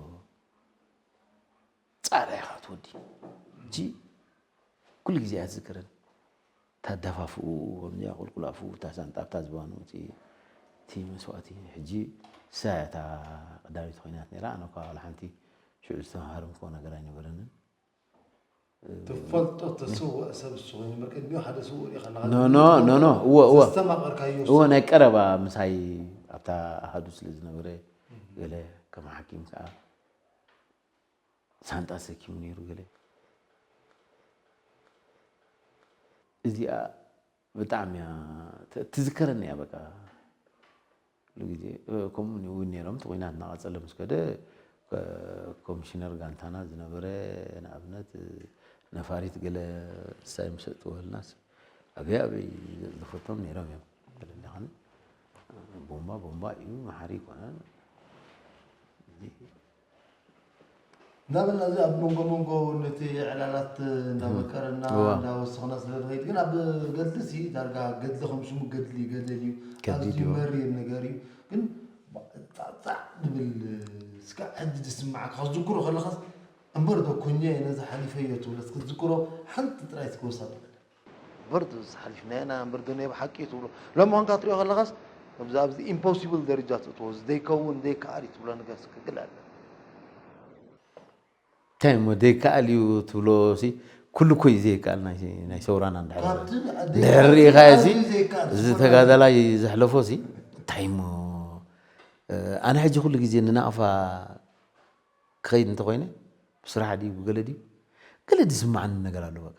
ፃዕዳ ኢኻ ትወዲ እንጂ ኩሉ ግዜ እያ ትዝክረኒ። ታደፋፍኡ ከምዚኣ ቁልቁል ኣፉ እታ ሳንጣ ኣብታ ዝባኑ እቲ እቲ መስዋእቲ ሕጂ እሳ እያ እታ ቀዳመይቲ ኮይናት ነይራ። ኣነ እኳ ዋላ ሓንቲ ሽዑ ዝተሃረምክዎ ነገር ኣይነበረንን። ትፈልጦ ተስውእ ሰብ እሱ ኮይኑ እምበር ቅድሚኡ ሓደ ስውእ ሪኢኻ ኣለኻ ኖ ኖ ኖ ኖ እወ እወ ዘስተማቐርካዮ እወ ናይ ቀረባ ምሳይ ኣብታ ኣሃዱ ስለ ዝነበረ ገለ ከም ሓኪም ከዓ ሳንጣ ሰኪሙ ነይሩ ገለ እዚኣ ብጣዕሚ እያ ት- ትዝከረኒ እያ በቃ ኩሉ ግዜ እ፣ ከምኡ እውን ነይሮም እቲ ኩናት እናቐፀለ ምስ ከደ እ፣ ኮሚሽነር ጋንታና ዝነበረ ንኣብነት እ፣ ነፋሪት ገለ ሳይ ምሰጥ ወህልናስ ኣበይ ኣበይ ዝፈቶም ነይሮም እዮም ተደሊኻኒ ቦምባ ቦምባ እዩ መሓሪ ይኮነን እንዳበልና እዚ ኣብ መንጎ መንጎ ነቲ ዕላላት እንዳመቀረና እዋ። እንዳወሰኽና ስለ ንኸይድ ግን ኣብ ገድሊ ሲ ዳርጋ ገድሊ ከም ሽሙ ገድሊ ገደል እዩ ከቢድ ኣዝዩ እዩ። መሪር ነገር እዩ ግን ፃዕፃዕ ዝብል እስካ ሕጂ ዝስማዓካ ክትዝክሮ ከለኻስ እምበር ዶ ኮኛ እየ ነዚ ሓሊፈዮ ትብለስ ክትዝክሮ ሓንቲ ጥራይ ትከውሳ ትብል እምበር ሓሊፍናዮ ኢና እምበር ዶ ናይ ብሓቂ ትብሎ ሎም ኳንካ ትሪኦ ከለኻስ ኣብዚ ኣብዚ ኢምፖሲብል ደረጃ ትእትዎ ዘይከውን ዘይከኣል እዩ ትብሎ ነገር ስክግል ኣለ እንታይ እሞ ዘይከኣል እዩ ትብሎ ሲ ኩሉ እኮ እዩ ዘይከኣል ናይ ናይ ሰውራና እንድሕር ካብቲ እንድሕር ርኢኻዮ ሲ ኣዝዩ ዘይከኣል እዚ ስፖርት ተጋዳላይ ዘሕለፎ ሲ እንታይ እሞ እ፣ ኣነ ሕጂ ኩሉ ግዜ ንናቕፋ ክኸይድ እንተኮይነ ብስራሕ ድዩ ብገለ ድዩ ገለ ዝስማዓኒ ነገር ኣሎ በቃ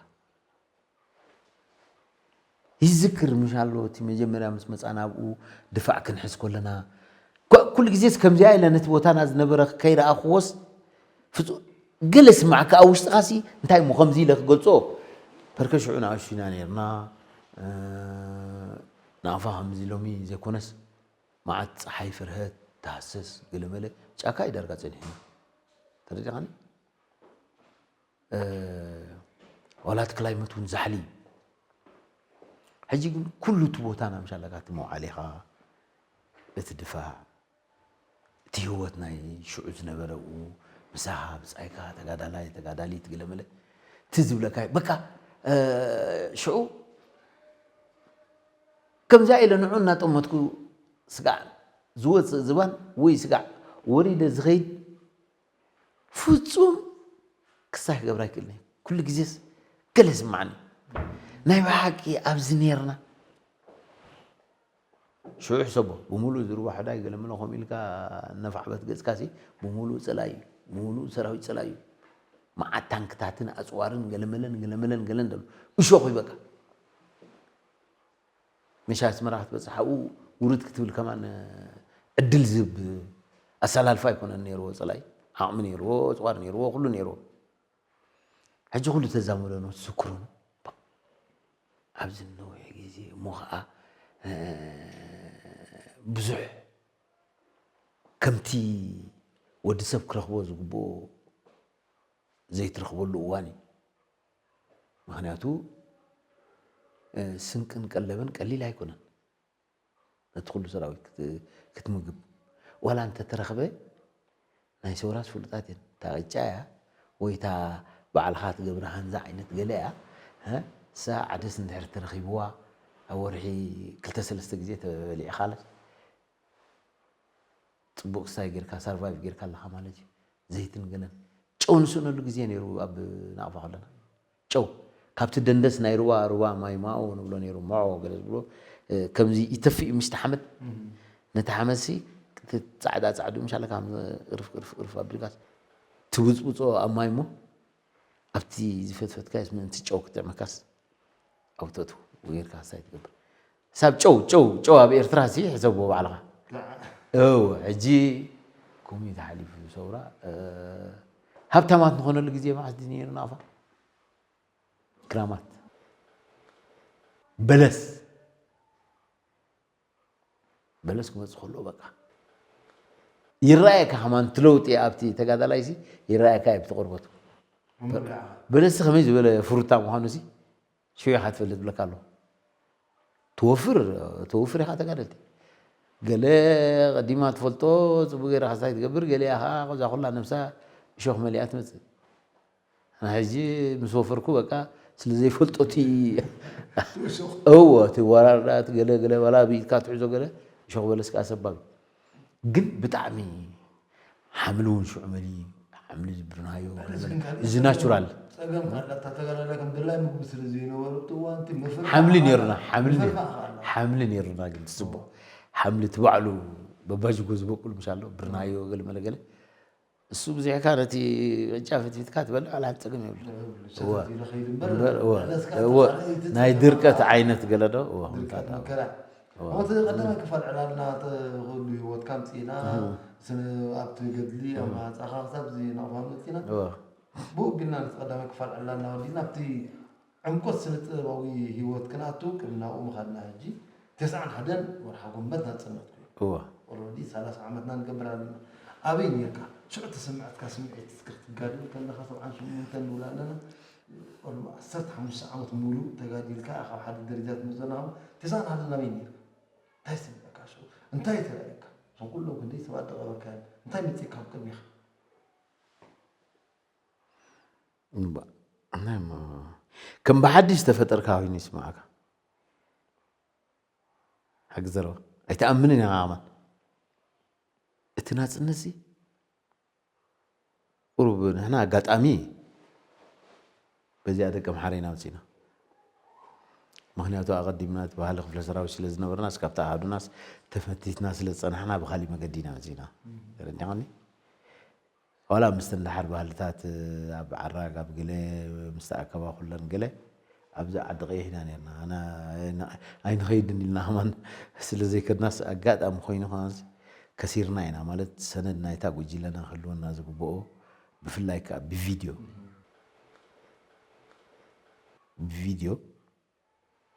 ይዝክር ምሽ ኣሎ እቲ መጀመርያ ምስ መፃና ኣብኡ ድፋዕ ክንሕዝ ከለና ኩ- ኩሉ ግዜስ ከምዚኣ ኢለ ነቲ ቦታና ዝነበረ ከይረኣኽዎስ ፍፁ- ገለ ስማዕካ ኣብ ውሽጥኻሲ እንታይ እሞ ከምዚ ኢለ ክገልፆ ፐርከ ሽዑ ንኣሽቱ ኢና ነርና እ፣ ናቕፋ ከምዚ ሎሚ ዘይኮነስ መዓት ፀሓይ ፍርሀት ተሃሰስ ገለመለ ጫካ እዩ ዳርጋ ፀኒሕና ተረዲኻኒ እ፣ ዋላ እቲ ክላይመት እውን ዛሕሊ እዩ። ሕጂ ግን ኩሉ እቲ ቦታና ምሻለካ፣ እቲ መውዓሊኻ፣ እቲ ድፋዕ፣ እቲ ህይወት ናይ ሽዑ ዝነበረ፣ ኡ፣ ምሳኻ ብጻይካ፣ ተጋዳላይ፣ ተጋዳሊት፣ ገለመለ፣ እቲ ዝብለካ እዩ። በቃ፣ እ፣ ሽዑ ከምዚኣ ኢለ ንዑ እናጠመትኩ ስጋዕ ዝወጽእ ዝባን ወይ ስጋዕ ወሪደ ዝኸይድ ፍጹም ክሳይ ክገብር ኣይክእልን እየ። ኩሉ ግዜስ ገለ ይስምዓኒ። ናይ ብሓቂ ኣብዚ ነይርና። ሽዑ ሕሰቦ፣ ብምሉእ ዝርዋ ሕዳይ ገለመለ ከምኡ ኢልካ ነፋዕበት ገጽካሲ ብምሉእ ጸላኢ እዩ። ብምሉእ ሰራዊት ጸላኢ እዩ። መዓት ታንክታትን ኣጽዋርን ገለመለን ገለመለን ገለን ደሎ። እሾኽ እዩ በቃ። ምሽ ኣስመራ ክትበጽሕ ኣብኡ ውርድ ክትብል ከማን ዕድል ዝህብ ኣሰላልፋ ኣይኮነን ነይርዎ። ጸላኢ ዓቕሚ ነይርዎ፣ ኣጽዋር ነይርዎ፣ ኩሉ ነይርዎ። ሕጂ ኩሉ ተዛመዶ ነው ትዝክሩ ነው። ኣብዚ ነዊሕ ግዜ እሞ ኸዓ፣ እ፣ ብዙሕ ከምቲ ወዲ ሰብ ክረኽቦ ዝግብኦ ዘይትረኽበሉ እዋን እዩ። ምኽንያቱ፣ እ፣ ስንቅን ቀለብን ቀሊል ኣይኮነን። ነቲ ኩሉ ሰራዊት ክት-፣ ክትምግብ። ዋላ እንተተረኽበ፣ ናይ ሰውራስ ፍሉጣት እየን። እታ ቅጫ እያ፣ ወይ እታ ባዕልኻ ትገብራ ሃንዛ ዓይነት ገለ እያ። እ፣ እሳ ዓደስ እንድሕር ተረኺብዋ፣ ኣብ ወርሒ ክልተ ሰለስተ ግዜ ተበሊዕኻለስ፣ ጽቡቕ ክሳይ ጌርካ፣ ሳርቫይቭ ጌርካ ኣለኻ ማለት እዩ። ዘይትን ገለን። ጨው ንስእነሉ ግዜ ነይሩ ኣብ ናቕፋ ከለና። ጨው። ካብቲ ደንደስ ናይ ሩባ፣ ሩባ ማይ ማኦ ንብሎ ነይሩ፣ ማኦ ገለ ዝብሎ፣ እ፣ ከምዚ ይተፍእ እዩ ምስቲ ሓመድ። እም። ነቲ ሓመድሲ፣ እቲ ጻዕዳ ጻዕዱ ምሻለ ካብ እርፍ፣ እርፍ፣ እርፍ ኣቢልካስ ትብጽብጾ ኣብ ማይ እሞ፣ ኣብቲ ዝፈትፈትካዮስ ምእንቲ ጨው ክጥዕመካስ፣ ኣብኡ ተእትዎ ጌርካ ክሳይ ትገብር። ሳብ ጨው፣ ጨው፣ ጨው ኣብ ኤርትራ ሲ ሕሰብዎ ባዕልኻ። እው፣ ሕጂ ከምኡ እዩ ተሓሊፉ ሰውራ። እ፣ ሃብታማት ንኾነሉ ግዜ መዓስ ድዩ ነይሩ ናቕፋ? ክራማት። በለስ። በለስ ክመጽእ ከሎ በቃ ይረኣየካ ከማን እቲ ለውጢ ኣብቲ ተጋዳላይሲ ይረኣየካ እዩ ኣብቲ ቆርበቱ። እምብላ። በለስ ከመይ ዝበለ ፍሩታ ምዃኑ ሲ ሽዑ ኢኻ ትፈልጥ ብለካ ኣለኹ። ትወፍር፣ ትወፍር ኢኻ ተጋደልቲ። ገለ ቀዲማ ትፈልጦ ጽቡቅ ገይራ ክሳይ ትገብር፣ ገለ ኢኻ ከዛ ኩላ ነብሳ እሾኽ መሊኣ ትመጽእ። ኣነ ሕጂ ምስ ወፈርኩ በቃ ስለ ዘይፈልጦ እቲ እወ፣ እቲ ወራርዳ፣ እቲ ገለ ገለ ባላ ብኢድካ ትሕዞ ገለ እሾኽ በለስ ከኣ ሰባብ። ግን ብጣዕሚ ሓምሊ እውን ሽዑ መሊ ሓምሊ ዝብርናዮ እዚ ግን ካልእ እዚ ናቹራል። ጸገም ካላ እታ ተጋዳላይ ከም ድላይ ምግቢ ስለ ዘይነበረ እቲ እዋን እቲ መፈል ሓምሊ ከኣ ኔርና፣ ሓምሊ ኔር-፣ መፈል ከኣ ከኣ ሓምሊ ኔርና ግን ትጽብቕ። ሓምሊ እቲ ባዕሉ በባጅጎ ዝበቁል ምሽ ኣሎ፣ ብርናዮ ገለ መለ ገለ። እሱ ብዚሕካ ነቲ ቅጫ ፍትፊትካ ትበልዕ፣ ዋላ ሓንቲ ጸገም የብሉ። እወ። ሰተት ኢሉ ኸይድ እምበር፣ እምበር፣ እወ። በለስካ እወ። ተኻልእ እቲ ናይ ጸገም ድርቀት ከኣ ዓይነት ገለ ዶ? እወ፣ ድርቀት ከምታ ዳ-፣ መከራ። እወ። ከምቲ ቀዳማይ ክፋል ዕላልና ተኽእሉ ህይወትካ ኣምጺእና፣ እህ። ስነ-፣ ኣብቲ ገድሊ፣ እህ። ኣማጻኻ ክሳብ እዚ ናቕፋ መጺእና። እወ። ብኡ ኣቢልና ነቲ ቀዳማይ ክፋል ዕላልና ወዲእና፣ ኣብቲ ዕምቆት ስነ-ጥበባዊ ህይወት ክንኣቱ ቅድሚ ናብኡ ምኻድና፣ ሕጂ ተስዓን ሓደን ወርሓ ጎንበት ናጽነት ኮይኑ። እወ። ኦልረዲ ሰላሳ ዓመትና ንገብር ኣለና። ኣበይ ኔርካ? ሽዑ ተሰምዐትካ ስምዒት፣ እስከ ክትጋደል ከለኻ ሰብዓን ሸሞንተን ንብል ኣለና። ኦልሞ ዓሰርተ ሓሙሽተ ዓመት ሙሉእ ተጋዲልካ፣ ካብ ሓደ ደረጃ ትመጽእ ኣለኻ። ተስዓን ሓደን ኣበይ ኔርካ? እንታይ ስምዐካ ሽዑ? እንታይ ተራእየካ? እዞም ኩሎም ክንደይ ሰባት ዝቐበርካዮም? እንታይ መጺእካ ኣብ ቅድሜኻ? እምባ-፣ ናይ ማ-፣ ከም ብሓድሽ ዝተፈጠርካ ኮይኑ ይስምዓካ። ሓቂ ዘረባ። ኣይትኣምንን ኢኻ ከማን። እቲ ናጽነትሲ ቁሩብ ንሕና ኣጋጣሚ በዚኣ ደቂ ኣምሓራ ኢና መጺእና። ምኽንያቱ ኣቐዲምና እቲ ባህሊ ክፍለ ሰራዊት ስለ ዝነበርናስ ካብቲ ኣሃዱናስ ተፈቲትና ስለ ዝጸናሕና ብኻሊእ መገዲ ኢና መጺእና። ተረዲኻኒ? ዋላ ምስቲ እንድሓር ባህልታት ኣብ ዓራግ ኣብ ገለ ምስ ተኣከባ ኩለን ገለ ኣብዚ ዓዲ ቀይሕ ኢና ነርና። ኣና-፣ ኣይንኸይድን ኢልና ከማን ስለ ዘይከድናስ ኣጋጣሚ ኮይኑ ከማንስ ከሲርና ኢና። ማለት ሰነድ ናይታ ጉጅለና ክህልወና ዝግብኦ ብፍላይ ከኣ ብቪድዮ፣ ብቪድዮ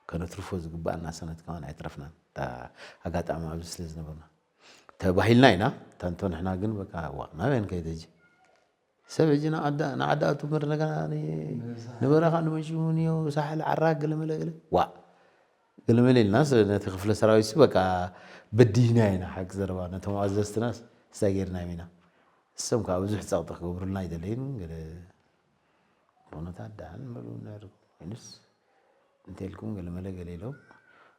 ከነትርፎ ዝግብኣና ሰነድ ከማን ኣይትረፍናን። እታ ኣጋጣሚ ኣብዚ ስለ ዝነበርና ተባሂልና ኢና። ታንቶ ንሕና ግን በቃ ዋእ ናበይ ንከይድ ሕጂ? ሰብ ሕጂ ንዓዳ ንዓዳ ኣቱ ምር ነገና ንበረኻ ንመሽሙን ዮ ሳሕል ዓራግ ገለመለ ገለ ዋ ገለመለ ኢልናስ ነቲ ክፍለ ሰራዊት ሲ በቃ በዲህና ኢና ሓቂ ዘረባ ነቶም ኣዘዝትናስ እንታይ ጌርና ኢና እሶም ከዓ ብዙሕ ጸቕጢ ክገብሩልና ኣይደለዩን ገለ ኩነታት ደሓን ምሉ ነሩ ኮይኑስ እንተልኩም ገለመለ ገለ ኢሎም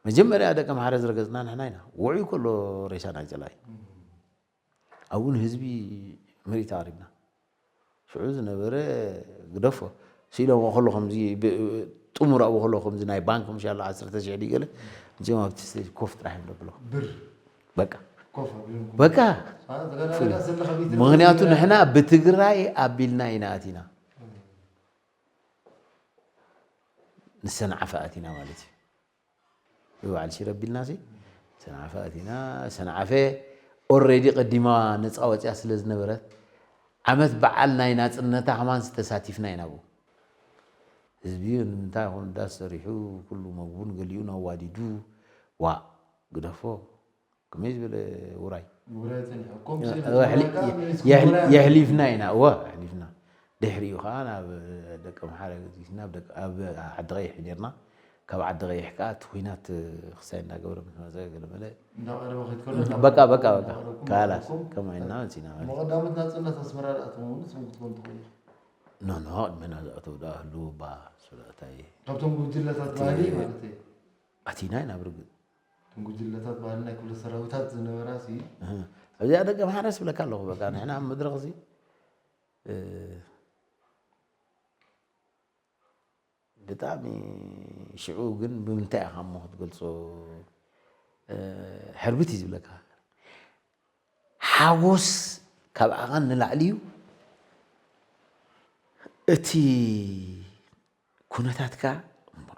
መጀመርያ ደቂ ኣምሓረ ዝረገጽና ንሕና ኢና ውዑይ ከሎ ሬሳና ይጸላይ ኣብኡ ንህዝቢ ምርኢት ኣቕሪብና ሽዑ ዝነበረ ግደፎ ስኢሎም ከሎ ከምዚ ጥሙር ኣብኡ ከሎ ከምዚ ናይ ባንክ ምሻሎ ዓሰርተ ሽሕ ድዩ ገለ እዚኦም ኣብቲ ስቴጅ ኮፍ ጥራሕ እዮም ደብሎ ብር በቃ ኮፍ ኣቢሎም በቃ ምክንያቱ ንሕና ብትግራይ ኣቢልና ኢና ኣቲና ንሰንዓፈ ኣቲና ማለት እዩ ብበዓል ሽረ ኣቢልና ሲ ሰንዓፈ ኣቲና ሰንዓፈ ኦሬዲ ቀዲማ ነፃ ወፅያ ስለ ዝነበረት ዓመት በዓል ናይ ናፅነታ ከማን ተሳቲፍና ኢና ብኡ ህዝቢ ንምንታይ ይኾን ዳስ ሰሪሑ ኩሉ መግቡን ገሊኡን ኣዋዲዱ ዋእ ግደፎ ከመይ ዝበለ ውራይ ውራይ ጸኒሑ። ኮምሲ የሕሊ- ነቲ የሕሊ- ውራይ የሕሊፍና ኢና እወ ኣሕሊፍና ድሕሪኡ ከዓ ናብ ደቂ ኣምሓራ ገዚእና ኣብ ደቂ- ኣብ ዓዲ ቀይሕ ነርና ካብ ዓዲ ቀይሕ ከዓ እቲ ኩናት ክሳይ እንዳገበረ ምስ መፀ ገለመለ እንዳቐረበ ከይትከሎ በቃ በቃ በቃ እንዳቐረብኩም ካላስ እንዳቐረብኩም ከምኡ ኢልና መፂና ማለት እዩ። መቐዳመት ናፅነት ኣስመራ ደኣ ትኸውን ስም ክትኮን ትኽእል ኢኻ። ኖ ኖ ቅድመና ዝኣተው ደኣ ህልው ባ ስለእታይ ካብቶም ጉጅለታት እቲ ባህሊ ማለት እዩ። ኣቲና ኢና ብርግፅ እቶም ጉጅለታት ባህሊ ናይ ክፍለ ሰራዊታት ዝነበራ ሲ እህ፣ ኣብዚኣ ደቂ ኣምሓራ ስብለካ ኣለኹ በቃ ንሕና ኣብ መድረኽ ሲ እ፣ ብጣዕሚ ሽዑ ግን ብምንታይ ኢኻ እሞ ክትገልፆ እ፣ ሕርብት እዩ ዝብለካ ሓጎስ ካብ ዓቐን ንላዕሊ እዩ እቲ ኩነታትካ እሞ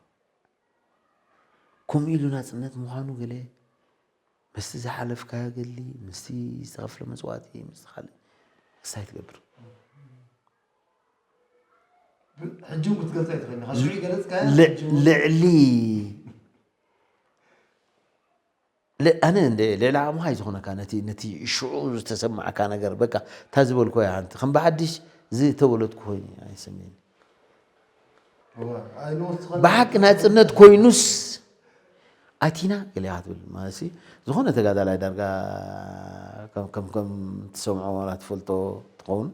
ከምኡ ኢሉ ናፅነት ምዃኑ ገለ ምስቲ ዝሓለፍካዮ ገድሊ ምስቲ ዝተኸፍለ መስዋእቲ ምስቲ ካልእ ክሳይ ትገብር ሕጂ እውን ክትገልፃ ይትኽእል ኢኻ ሽዑ ይገለፅካዮ ልዕሊ ኣነ እንደ ልዕሊ ኣምሃይ ዝኾነካ ነቲ ነቲ ሽዑ ዝተሰማዕካ ነገር በቃ እታ ዝበልኮ እያ ሓንቲ ከም ብሓድሽ ዝተወለድኩ ኮይኑ ኣይሰምየኒ ብሓቂ ናፅነት ኮይኑስ ኣቲና ገሊያ ክትብል ማለት ዝኾነ ተጋዳላይ ዳርጋ ከም ከም ትሰምዖ ዋላ ትፈልጦ ትኸውን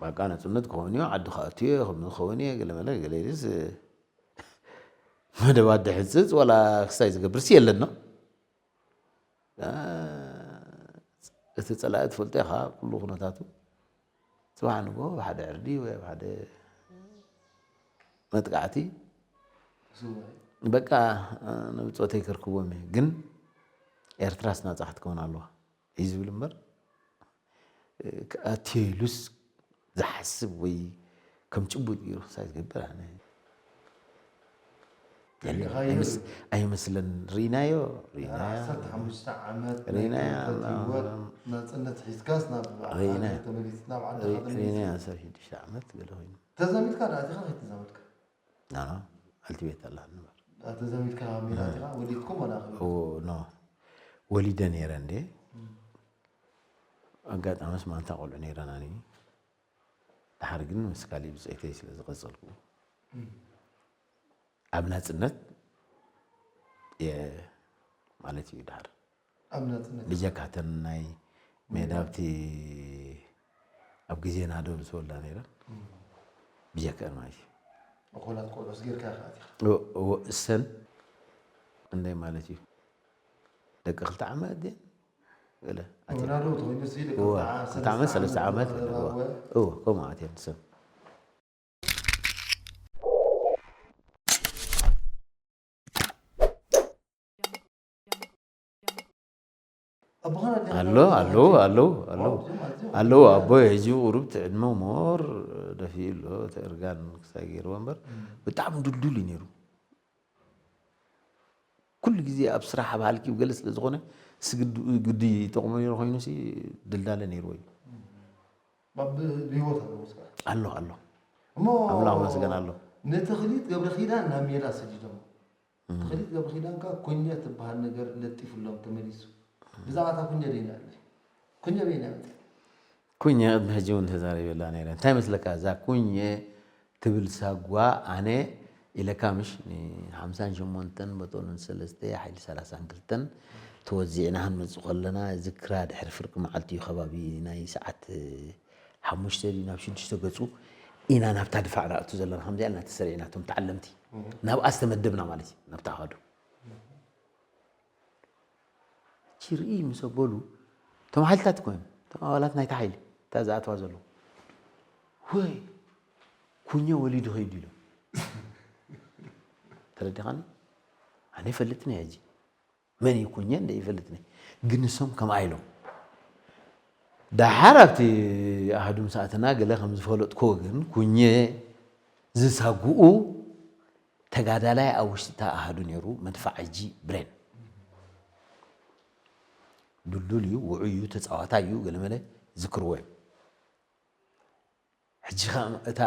በቃ ናፅነት ክኸውን እዩ ዓዲ ክኣቱ እየ ከም ዝኸውን እየ ገለመለ ገለ ኢልስ መደባት ድሕፅፅ ዋላ ክስታይ ዝገብርስ የለን ነው እቲ ፀላኢ ትፈልጦ ኢኻ ኩሉ ኩነታቱ ፅባሕ ንጎ ኣብ ሓደ ዕርዲ ወይ ኣብ ሓደ መጥቃዕቲ በቃ ንብፆተይ ከርክቦም እየ ግን ኤርትራስ ናፃ ክትከውን ኣለዋ እዩ ዝብል እምበር ክኣትዮ ኢሉስ ዝሓስብ ወይ ከም ጭቡጥ ገይሩ ክሳይ ዝገብር ኣነ ኣይመስለን ርኢናዮ ርኢናዮ ዓመት ርኢናዮ ናፅነት ሒዝካስ ናብ ዓድኻ ተመሊስ ናብ ዓድኻ ተመሊስ ርኢናዮ ሰብ ሽዱሽተ ዓመት ገለ ኮይኑ ተዛሚድካ ዶ ኣቲኻ ከይተዛመድካ ኣልቲቤት ኣላ ንበር ተዛሚድካ ሜዳ ኣቲኻ ወሊድኩም ኣላ ኖ ወሊደ ነይረ እንዴ ኣጋጣሚ ስማንታ ቆልዑ ነይረናኒ። ድሓር ግን ምስ ካሊእ ብፀይተይ ስለ ዝቐፀልኩ ኣብ ናፅነት እየ ማለት እዩ ድሓር። ኣብ ናፅነት። ብጀካ እተን ናይ ሜዳ ኣብቲ ኣብ ግዜ ናደው ዝተወልዳ ነይረን ብጀክአን ማለት እዩ። እኮላት ቆልዑስ ጌርካ ኢኻ ኣቲኻ። እሰን እንደ ማለት እዩ ደቂ ክልተ ዓመት ድየን ገለ ኣትየን። ወናዶ ተኾይኑ ሲ ደቂ እወ፣ ክልተ ዓመት፣ ክልተ ዓመት፣ ሰለስተ ሰለስተ ዓመት ዓመት፣ ገለ፣ እወ። እወ። እወ፣ ከምኡ ኣትየን ሰብ። ኣቦኻን ኣዴኻን ኣሎ፣ ኣለዉ፣ ኣለዉ፣ ኣለዉ። ዋው፣ እዚኦም ኣዝዮም ኣለዉ፣ ኣቦይ ሕጂ ቁሩብ እቲ ዕድመ ሞር ደፊኡ ኣሎ፣ እቲ እርጋን ክሳይ ገይርዎ እምበር፣ እም። ብጣዕሚ ድልዱል እዩ ነይሩ። ኩሉ ግዜ ኣብ ስራሕ ኣብ ሃልኪ ገለ ስለ ዝኾነ ስግዲ ግዲ ይጠቕሞ ነይሩ ኮይኑ ሲ ድልዳለ ነይርዎ እዩ ኣብ ብህይወት ኣለዎ ስራሕ ኣሎ ኣሎ እሞ ኣምላኽ መስገን ኣሎ ንተኽሊት ገብረ ኪዳን ናብ ሜዳ ሰዲዶም ተኽሊት ገብረ ኪዳን ከ ኮኛ ትበሃል ነገር ለጢፉሎም ተመሊሱ ብዛዕባ እታ ኮኛ ደይና ኣለ ኮኛ በይና መፅእ ኩኘ ቅድሚ ሕጂ እውን ተዛሪበላ ነይረ። እንታይ መስለካ? እዛ ኩኘ ትብል ሳጓ ኣነ ኢለካ ምሽ፣ ን ሓምሳን ሸሞንተን በጦሉን ሰለስተ ሓይሊ ሰላሳን ክልተን ተወዚዕና ክንመጽእ ከለና ዝክራ ድሕሪ ፍርቂ መዓልቲ እዩ፣ ከባቢ ናይ ሰዓት ሓሙሽተ ድዩ ናብ ሽዱሽተ ገጹ ኢና ናብታ ድፋዕ ንኣቱ ዘለና። ከምዚኣ ኢልና ተሰሪዕና እቶም ተዓለምቲ ናብኣ ዝተመደብና ማለት እዩ፣ ናብታ ኣሃዱ። ችርኢ ምስ ኣበሉ፣ እቶም ሓይልታት እኮ እዮም፣ እቶም ኣባላት ናይታ ሓይሊ፣ እታ ዝኣትዋ ዘለዉ። ወይ ኩኘ ወሊዱ ኸይዱ ኢሎም። ተረዲኻኒ? ኣነ ይፈልጥን እየ ሕጂ። መን እዩ ኩኘ እንደ ይፈልጥን እየ። ግን ንሶም ከምኣ ኢሎም። ደሓር ኣብቲ ኣሃዱ ምስ ኣተና ገለ ከም ዝፈለጥክዎ ግን ኩኘ ዝሳጉኡ ተጋዳላይ ኣብ ውሽጢ እታ ኣሃዱ ነይሩ፣ መድፋዕ ሕጂ ብሬን። ድልዱል እዩ፣ ውዑይ እዩ፣ ተጻዋታይ እዩ፣ ገለመለ ዝክርዎ እዮም። ሕጂ ኸ እታ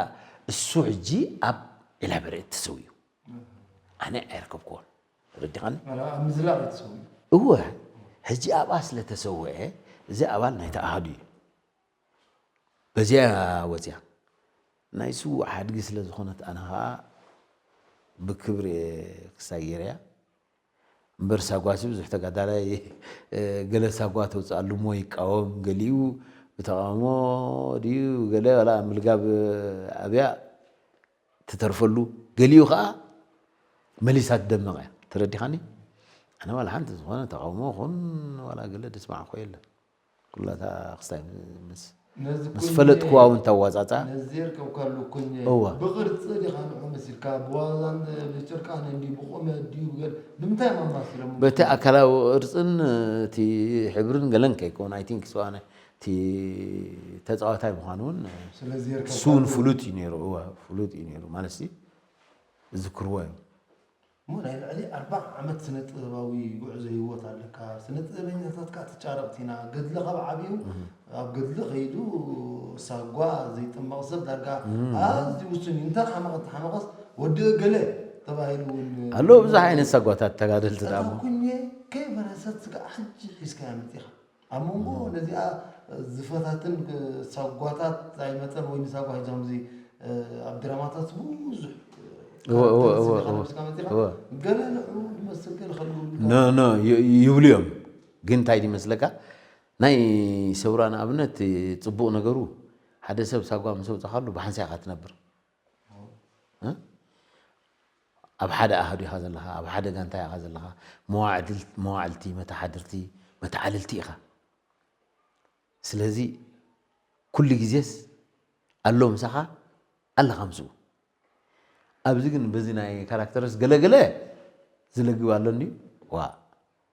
እሱ ሕጂ ኣብ ዒላበርዒ ተሰውዩ። ኣነ ኣይረከብክዎን። ተረዲኻኒ? ማለት ኣብ ምዝላቕ እዩ ተሰውዩ። እወ፣ ሕጂ ኣብኣ ስለ ተሰውአ፣ እዚ ኣባል ናይቲ ኣሃዱ እዩ። በዚኣ ወፅያ። ናይ ስዉእ ሓድጊ ስለ ዝኾነት ኣነ ኸዓ ብክብሪ እየ ክሳየርያ። እምበር ሳጓሲ ብዙሕ ተጋዳላይ፣ እ፣ ገለ ሳጓ ተውፅኣሉ እሞ ይቃወም፣ ገሊኡ ብተቃውሞ ድዩ ገለ ዋላ ምልጋብ ኣብያ ትተርፈሉ፣ ገሊኡ ኸዓ መሊሳ ትደምቕ እያ። ተረዲኻኒ? ኣነ ዋላ ሓንቲ ዝኾነ ተቃውሞ ኹን ዋላ ገለ ድስማዕኮ የለን። ኩላታ ክስታይ ምስ ነዚ ምስ ኩኘ፣ ፈለጥክዋ እውን ታዋጻጻ። ነዚ የርከብካሉ ኩኘ፣ እዋ። ብቕርጺ ዲኻ ንዑ መሲልካ፣ ብዋዛን ብጭርቃን እንዲ ብቑመት ድዩ ብገል-፣ ብምንታይ እዮም ኣማሲሎሞ? በቲ ኣካላዊ ቅርጽን እቲ ሕብርን ገለን ከይከውን፣ I think so ኣነ፣ እቲ ተጻዋታይ ምዃኑ እውን ስለዚ የርከብካሉ እሱ እውን ፍሉጥ እዩ ነይሩ። እዋ፣ ፍሉጥ እዩ ነይሩ። ማለትሲ፣ ዝዝክርዎ እዮም። እሞ ናይ ልዕሊ ኣርባዓ ዓመት ስነ ጥበባዊ ጉዕዞ ህይወት ኣለካ። ስነ ጥበበኛታት ከኣ ትጫረቕ ቲና። ገድሊ ካብ ዓብዩ እህ። ኣብ ገድሊ ከይዱ ሳጓ ዘይጥመቕ ሰብ ዳርጋ እህ። ኣዝዩ ውሱን እዩ። እንተ ሓመቐ ተሓመቐስ ወዲ እገለ ተባሂሉ እውን ኣሎ ብዙሕ ዓይነት ሳጓታት ተጋደልቲ እታ ደኣ እሞ። ኩኘ ከይፈረሰት ስጋዕ ሕጂ ሒዝካያ መጺኻ። ኣብ መንጎ እህ። ነዚኣ ዝፈታትን ሳጓታት ኣይመጸን ወይ ንሳጓ ሒዞም እዚ ኣብ ድራማታት ብዙሕ እወ፣ እወ፣ ካራክተር እወ፣ ስጋ እወ፣ ከለብስካ መጺኻ እወ። ገለ ንዕኡ ዝመስል ገለ ከልግሉ ኖ፣ ኖ፣ ይ-፣ ይብሉ እዮም። ግን እንታይ ይመስለካ? ናይ ሰውራ ንኣብነት ጽቡቕ ነገሩ ሓደ ሰብ ሳጓ ምስ ኣውጻኻሉ ብሓንሳእ ኢኻ ትነብር። እ? ኣብ ሓደ ኣሃዱ ኢኻ ዘለኻ፣ ኣብ ሓደ ጋንታ ኢኻ ዘለኻ፣ መዋዕድል-፣ መዋዕልቲ፣ መተሓድርቲ፣ መተዓልልቲ ኢኻ። ስለዚ ኩሉ ግዜስ ኣሎ ምሳኻ፣ ኣለኻ ምስኡ። ኣብዚ ግን በዚ ናይ ካራክተርስ ገለገለ ዝለግብ ኣሎ እንድዩ። ዋ፣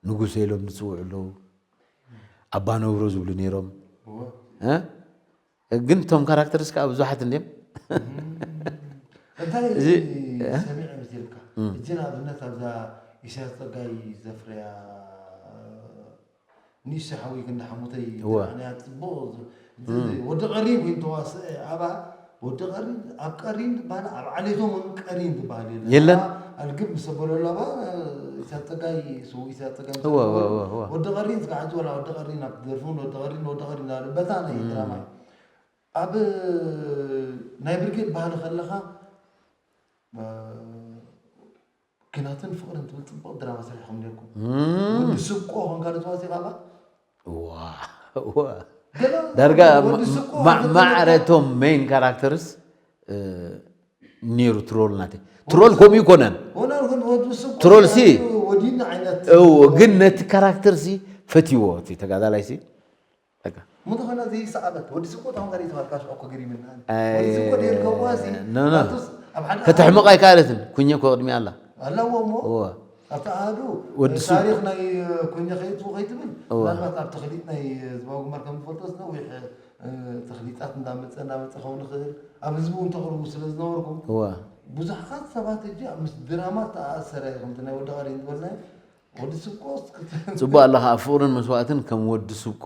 ንጉሰ ኢሎም ዝጽውዑ ኣለዉ። ኣባ ነብሮ ዝብሉ ነይሮም። እወ። እ? ግን እቶም ካራክተርስ ከኣ ብዙሓት እንድዮም። እም። እንታይ እዚ፣ እ? ሰሚዐ መሲልካ? እም። ሕጂ ንኣብነት ኣብዛ ኢሳያስ ጸጋይ ዘፍረያ ንእሽቶ ሓዊ ክንዲ ሓሙተይ እወ። ተራእናያ ጽቡቕ ዝ-፣ እዚ እም። ወዲ ቀሪን ኮይኑ ተዋስአ ኣብኣ ወዲ ቀሪን፣ ኣብ ቀሪን ዝበሃል፣ ኣብ ዓሌቶም እውን ቀሪን ዝበሃል የለን። የለን። ኣብኣ ኣልግብ ምስ ኣበለሉ ኣብኣ ኢሳያስ ጸጋይ፣ ስዉእ ኢሳያስ ጸጋይ ምስ እወ፣ እወ፣ ኣበለሉ እወ፣ እወ። ወዲ ቀሪን ስጋዕ ሕጂ ወላ ወዲ ቀሪን ኣብ ደርፉን ወዲ ቀሪን፣ ወዲ ቀሪን እናበሉ በታ ናይ እም። ድራማ እዩ። ኣብ ናይ ብርጌድ ባህሊ ከለኻ፣ እ፣ ኲናትን ፍቕርን ትብል ጽቡቕ ድራማ ሰሪሕኩም ነርኩም። እም። ወዲ ስብቆ ኾንካ ዶ ተዋሲእካ እባ? ዋ፣ ዋ። ገለ ዳርጋ ወዲ ማ-፣ ስብቆ ማ-፣ ኾንካ ማዕረ እቶም ሜን ካራክተርስ፣ እ፣ ነይሩ ትሮል ናተይ። ትሮል ከምኡ ይኮነን። ወላ ግን ወዲ ስብቆ ትሮል ሲ ወዲና ዓይነት እው፣ ግን ነቲ ካራክተር ሲ ፈትይዎ፣ እቲ ተጋዳላይ ሲ። በቃ። ምተኾነ ዘይሰዓበት፣ ወዲ ስብቆ ታሁን ጋር ይተባልካ ሽዑ እኮ ገሪምና። ኣይ፣ ወዲ ስብቆ ደይር ከዋሲ፣ ኖ፣ ኖ። ኣቱስ ኣብ ሓደ ከተሕምቕ ኣይከኣለትን። ኩኘ እኮ ቅድሚኣ ኣላ። ኣለዎ እሞ፣ እወ። ኣብቲ ኣሃዱ ወዲ ስብ-፣ ታሪኽ ናይ ኩኘ ከይትቡ ከይትብል፣ እወ። ምናልባት ኣብ ተኽሊጥ ናይ ዝባዊ ግንባር ከም ዝፈልጦ ነዊሕ፣ እ፣ ተኽሊጣት እንዳመጸ፣ እንዳመጸ ክኸውን ይኽእል። ኣብ ህዝቢ እውን ተቕርቡ ስለ ዝነበርኩም፣ እወ። ብዙሓት ሰባት ሕጂ ኣብ ምስ ድራማ ተኣሰረ፣ ከምቲ ናይ ወዲ ቐሪን ዝበልናዮ፣ ወዲ ስብቆስ ክት-፣ ጽቡቕ ኣለኻ፣ ኣብ ፍቕርን መስዋእትን ከም ወዲ ስብቆ፣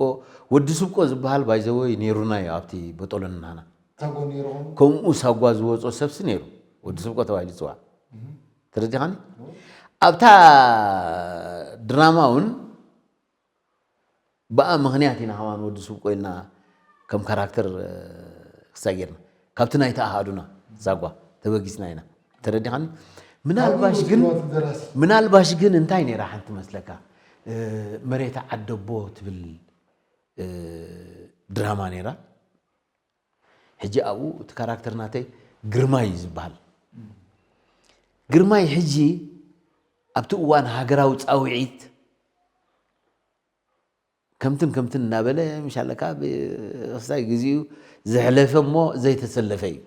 ወዲ ስብቆ ዝበሃል ባይዘወይ ነይሩና እዩ ኣብቲ በጦሎን ናና። ሳጓ ነይርኹም? ከምኡ ሳጓ ዝወጾ ሰብሲ ነይሩ፣ ወዲ ስብቆ ተባሂሉ ይጽዋዕ። እህ። ተረዲኻኒ? እህ። ኣብታ ድራማ እውን ብኣ ምኽንያት ኢና ከማን ወዲ ስብቆ ኢልና ከም ካራክተር ክሳይ ጌርና ካብቲ ናይቲ ኣሃዱና ዛጓ ተበጊስና ኢና። ተረዲኻኒ? ምናልባሽ ግን ምናልባሽ ግን እንታይ ነይራ ሓንቲ መስለካ? መሬት ዓደቦ ትብል ድራማ ነይራ። ሕጂ ኣብኡ እቲ ካራክተር ናተይ ግርማይ እዩ ዝበሃል። ግርማይ ሕጂ ኣብቲ እዋን ሃገራዊ ፃውዒት ከምትን ከምትን እናበለ ምሻለካ ብክሳይ ግዜኡ ዘሕለፈ እሞ ዘይተሰለፈ እዩ።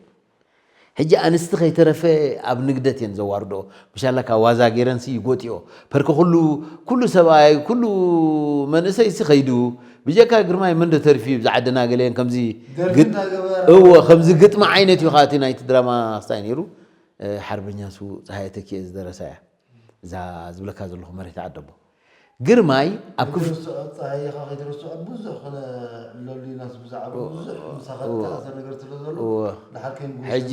ሕጂ ኣንስቲ ከይተረፈ ኣብ ንግደት እየን ዘዋርድኦ። ምሻለካ ዋዛ ገይረንሲ ይጎጥዮ። ፐርክ ኩሉ ኩሉ ሰብኣይ ኩሉ መንእሰይ ሲ ከይዱ ብጀካ ግርማይ መን ዶ ተርፊ ብዛ ዓድና ገለየን ከምዚ ግጥ እዎ ከምዚ ግጥሚ ዓይነት እዩ ካቲ ናይቲ ድራማ ክስታይ ነይሩ። ሓርበኛ ሱ ፀሃየ ተኪኤ ዝደረሳ እያ። እዛ ዝብለካ ዘለኹ መሬት ዓደቦ ግርማይ ኣብ ክፍ ከይትርስዖ፣ ፀሃይኻ ከይትርስዖ ብዙሕ ክነዕልለሉ ኢናስ ብዛዕባ ብዙሕ ምሳኻ እወ። ዝተኣሰር ነገር ስለ ዘሎ እወ። ድሓር ከይንጎስና ሕጂ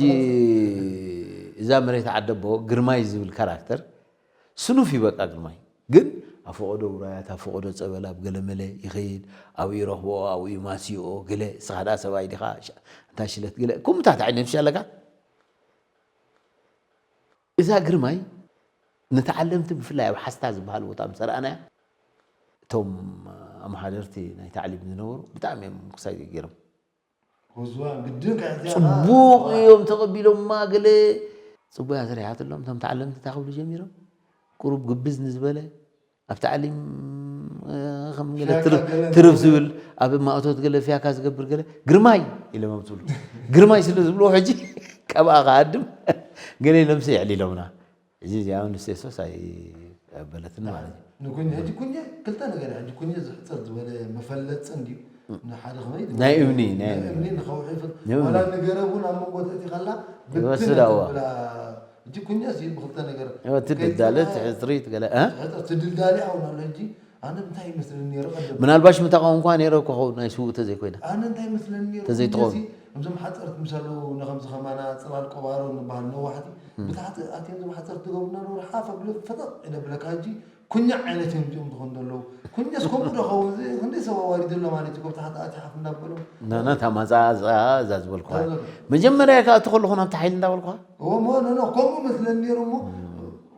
እዛ መሬት ዓደቦ ግርማይ ዝብል ካራክተር ስኑፍ እዩ በቃ ግርማይ ግን ኣብ ፈቐዶ ውራያት ኣብ ፈቐዶ ፀበል ኣብ ገለመለ ይኸይድ ኣብኡ ይረኽቦ ኣብኡ ይማስይኦ ገለ እስኻ ደኣ ሰብኣይ ዲኻ እንታይ ሽለት ገለ ከምታት ዓይነት ምሽ ኣለካ እዛ ግርማይ ንተዓለምቲ ብፍላይ ኣብ ሓስታ ዝበሃል ቦታ ምስ ረኣናያ እቶም ኣመሓደርቲ ናይ ታዕሊም ዝነበሩ ብጣዕሚ እዮም ክሳይ ገይሮም ጽቡቕ እዮም ተቐቢሎማ ገለ ጽቡያ ስሪሓትሎም እቶም ተዓለምቲ እንታይ ክብሉ ጀሚሮም ቁሩብ ግብዝ ንዝበለ ኣብ ታዕሊም ከም ገለ ትርፍ ዝብል ኣብ ማእቶት ገለ ፍያካ ዝገብር ገለ ግርማይ ኢሎም ኣምፅሉ ግርማይ ስለ ዝብልዎ ሕጂ ካብኣ ክሃድም ገለ ኢሎምሲ የዕሊሎምና እዚ እዚኣ ንስቴሶስ ኣይበለትን ማለት እዩ ንኩኝ ሕጂ ኩኘ ክልተ ነገር ሕጂ ኩኘ ዝሕፅር ዝበለ መፈለፂ እንድዩ ንሓደ ከመይ ናይ እምኒ ናይ እምኒ እምኒ ንኸውሒ ይፍል ናይ እምኒ ዋላ ንገረብ እውን ኣብ መንጎ ተእቲ ከላ ይወስድ ብትን ኣዋ። ተብላ ሕጂ ኩኘ ሲ ብክልተ ነገር እቲ ድልዳለ እቲ ሕፅሪት ገለ እ? ሕፅር ትድልዳሊ ኣውን ኣሎ ሕጂ ኣነ እንታይ ይመስለኒ ነይሩ ቀደም ምናልባሽ ምተቃወምኳ ነይረ ክኸውን ናይ ስውእ ተዘይኮይና ኣነ እንታይ ይመስለኒ ነይሩ ተዘይትኸውን። ኩኘ ሲ እዞም ሓፀርቲ ምስ ኣለዉ ነከምዚ ከማና ፅላል ቆባሮ ንበሃል ነዋሕቲ ብታሕቲ ኣትዮም ዞም ሓፀርቲ ትገብሩና ነበሩ ሓፍ ኣብለ ፈጠጥ ኢለ ብለካ ሕጂ ኩኛ ዓይነት እዮም እዚኦም ዝኾኑ ዘለዉ። ኩኛስ ከምኡ ዶ ኸውን? እዚ ክንደይ ሰብ ኣዋሪዱ ኣሎ ማለት እዩ። ካብ ታሕቲ ኣቲ ሓፍ እንዳበሎም። ናና እታ ማፃ እዛ እዛ ዝበልኩ። መጀመርያ ከኣ እቲ ከለኹ ናብቲ ሓይሊ እንዳበልኩ። እዎ ሞ ኖ ኖ ከምኡ መስለኒ ነይሩ እሞ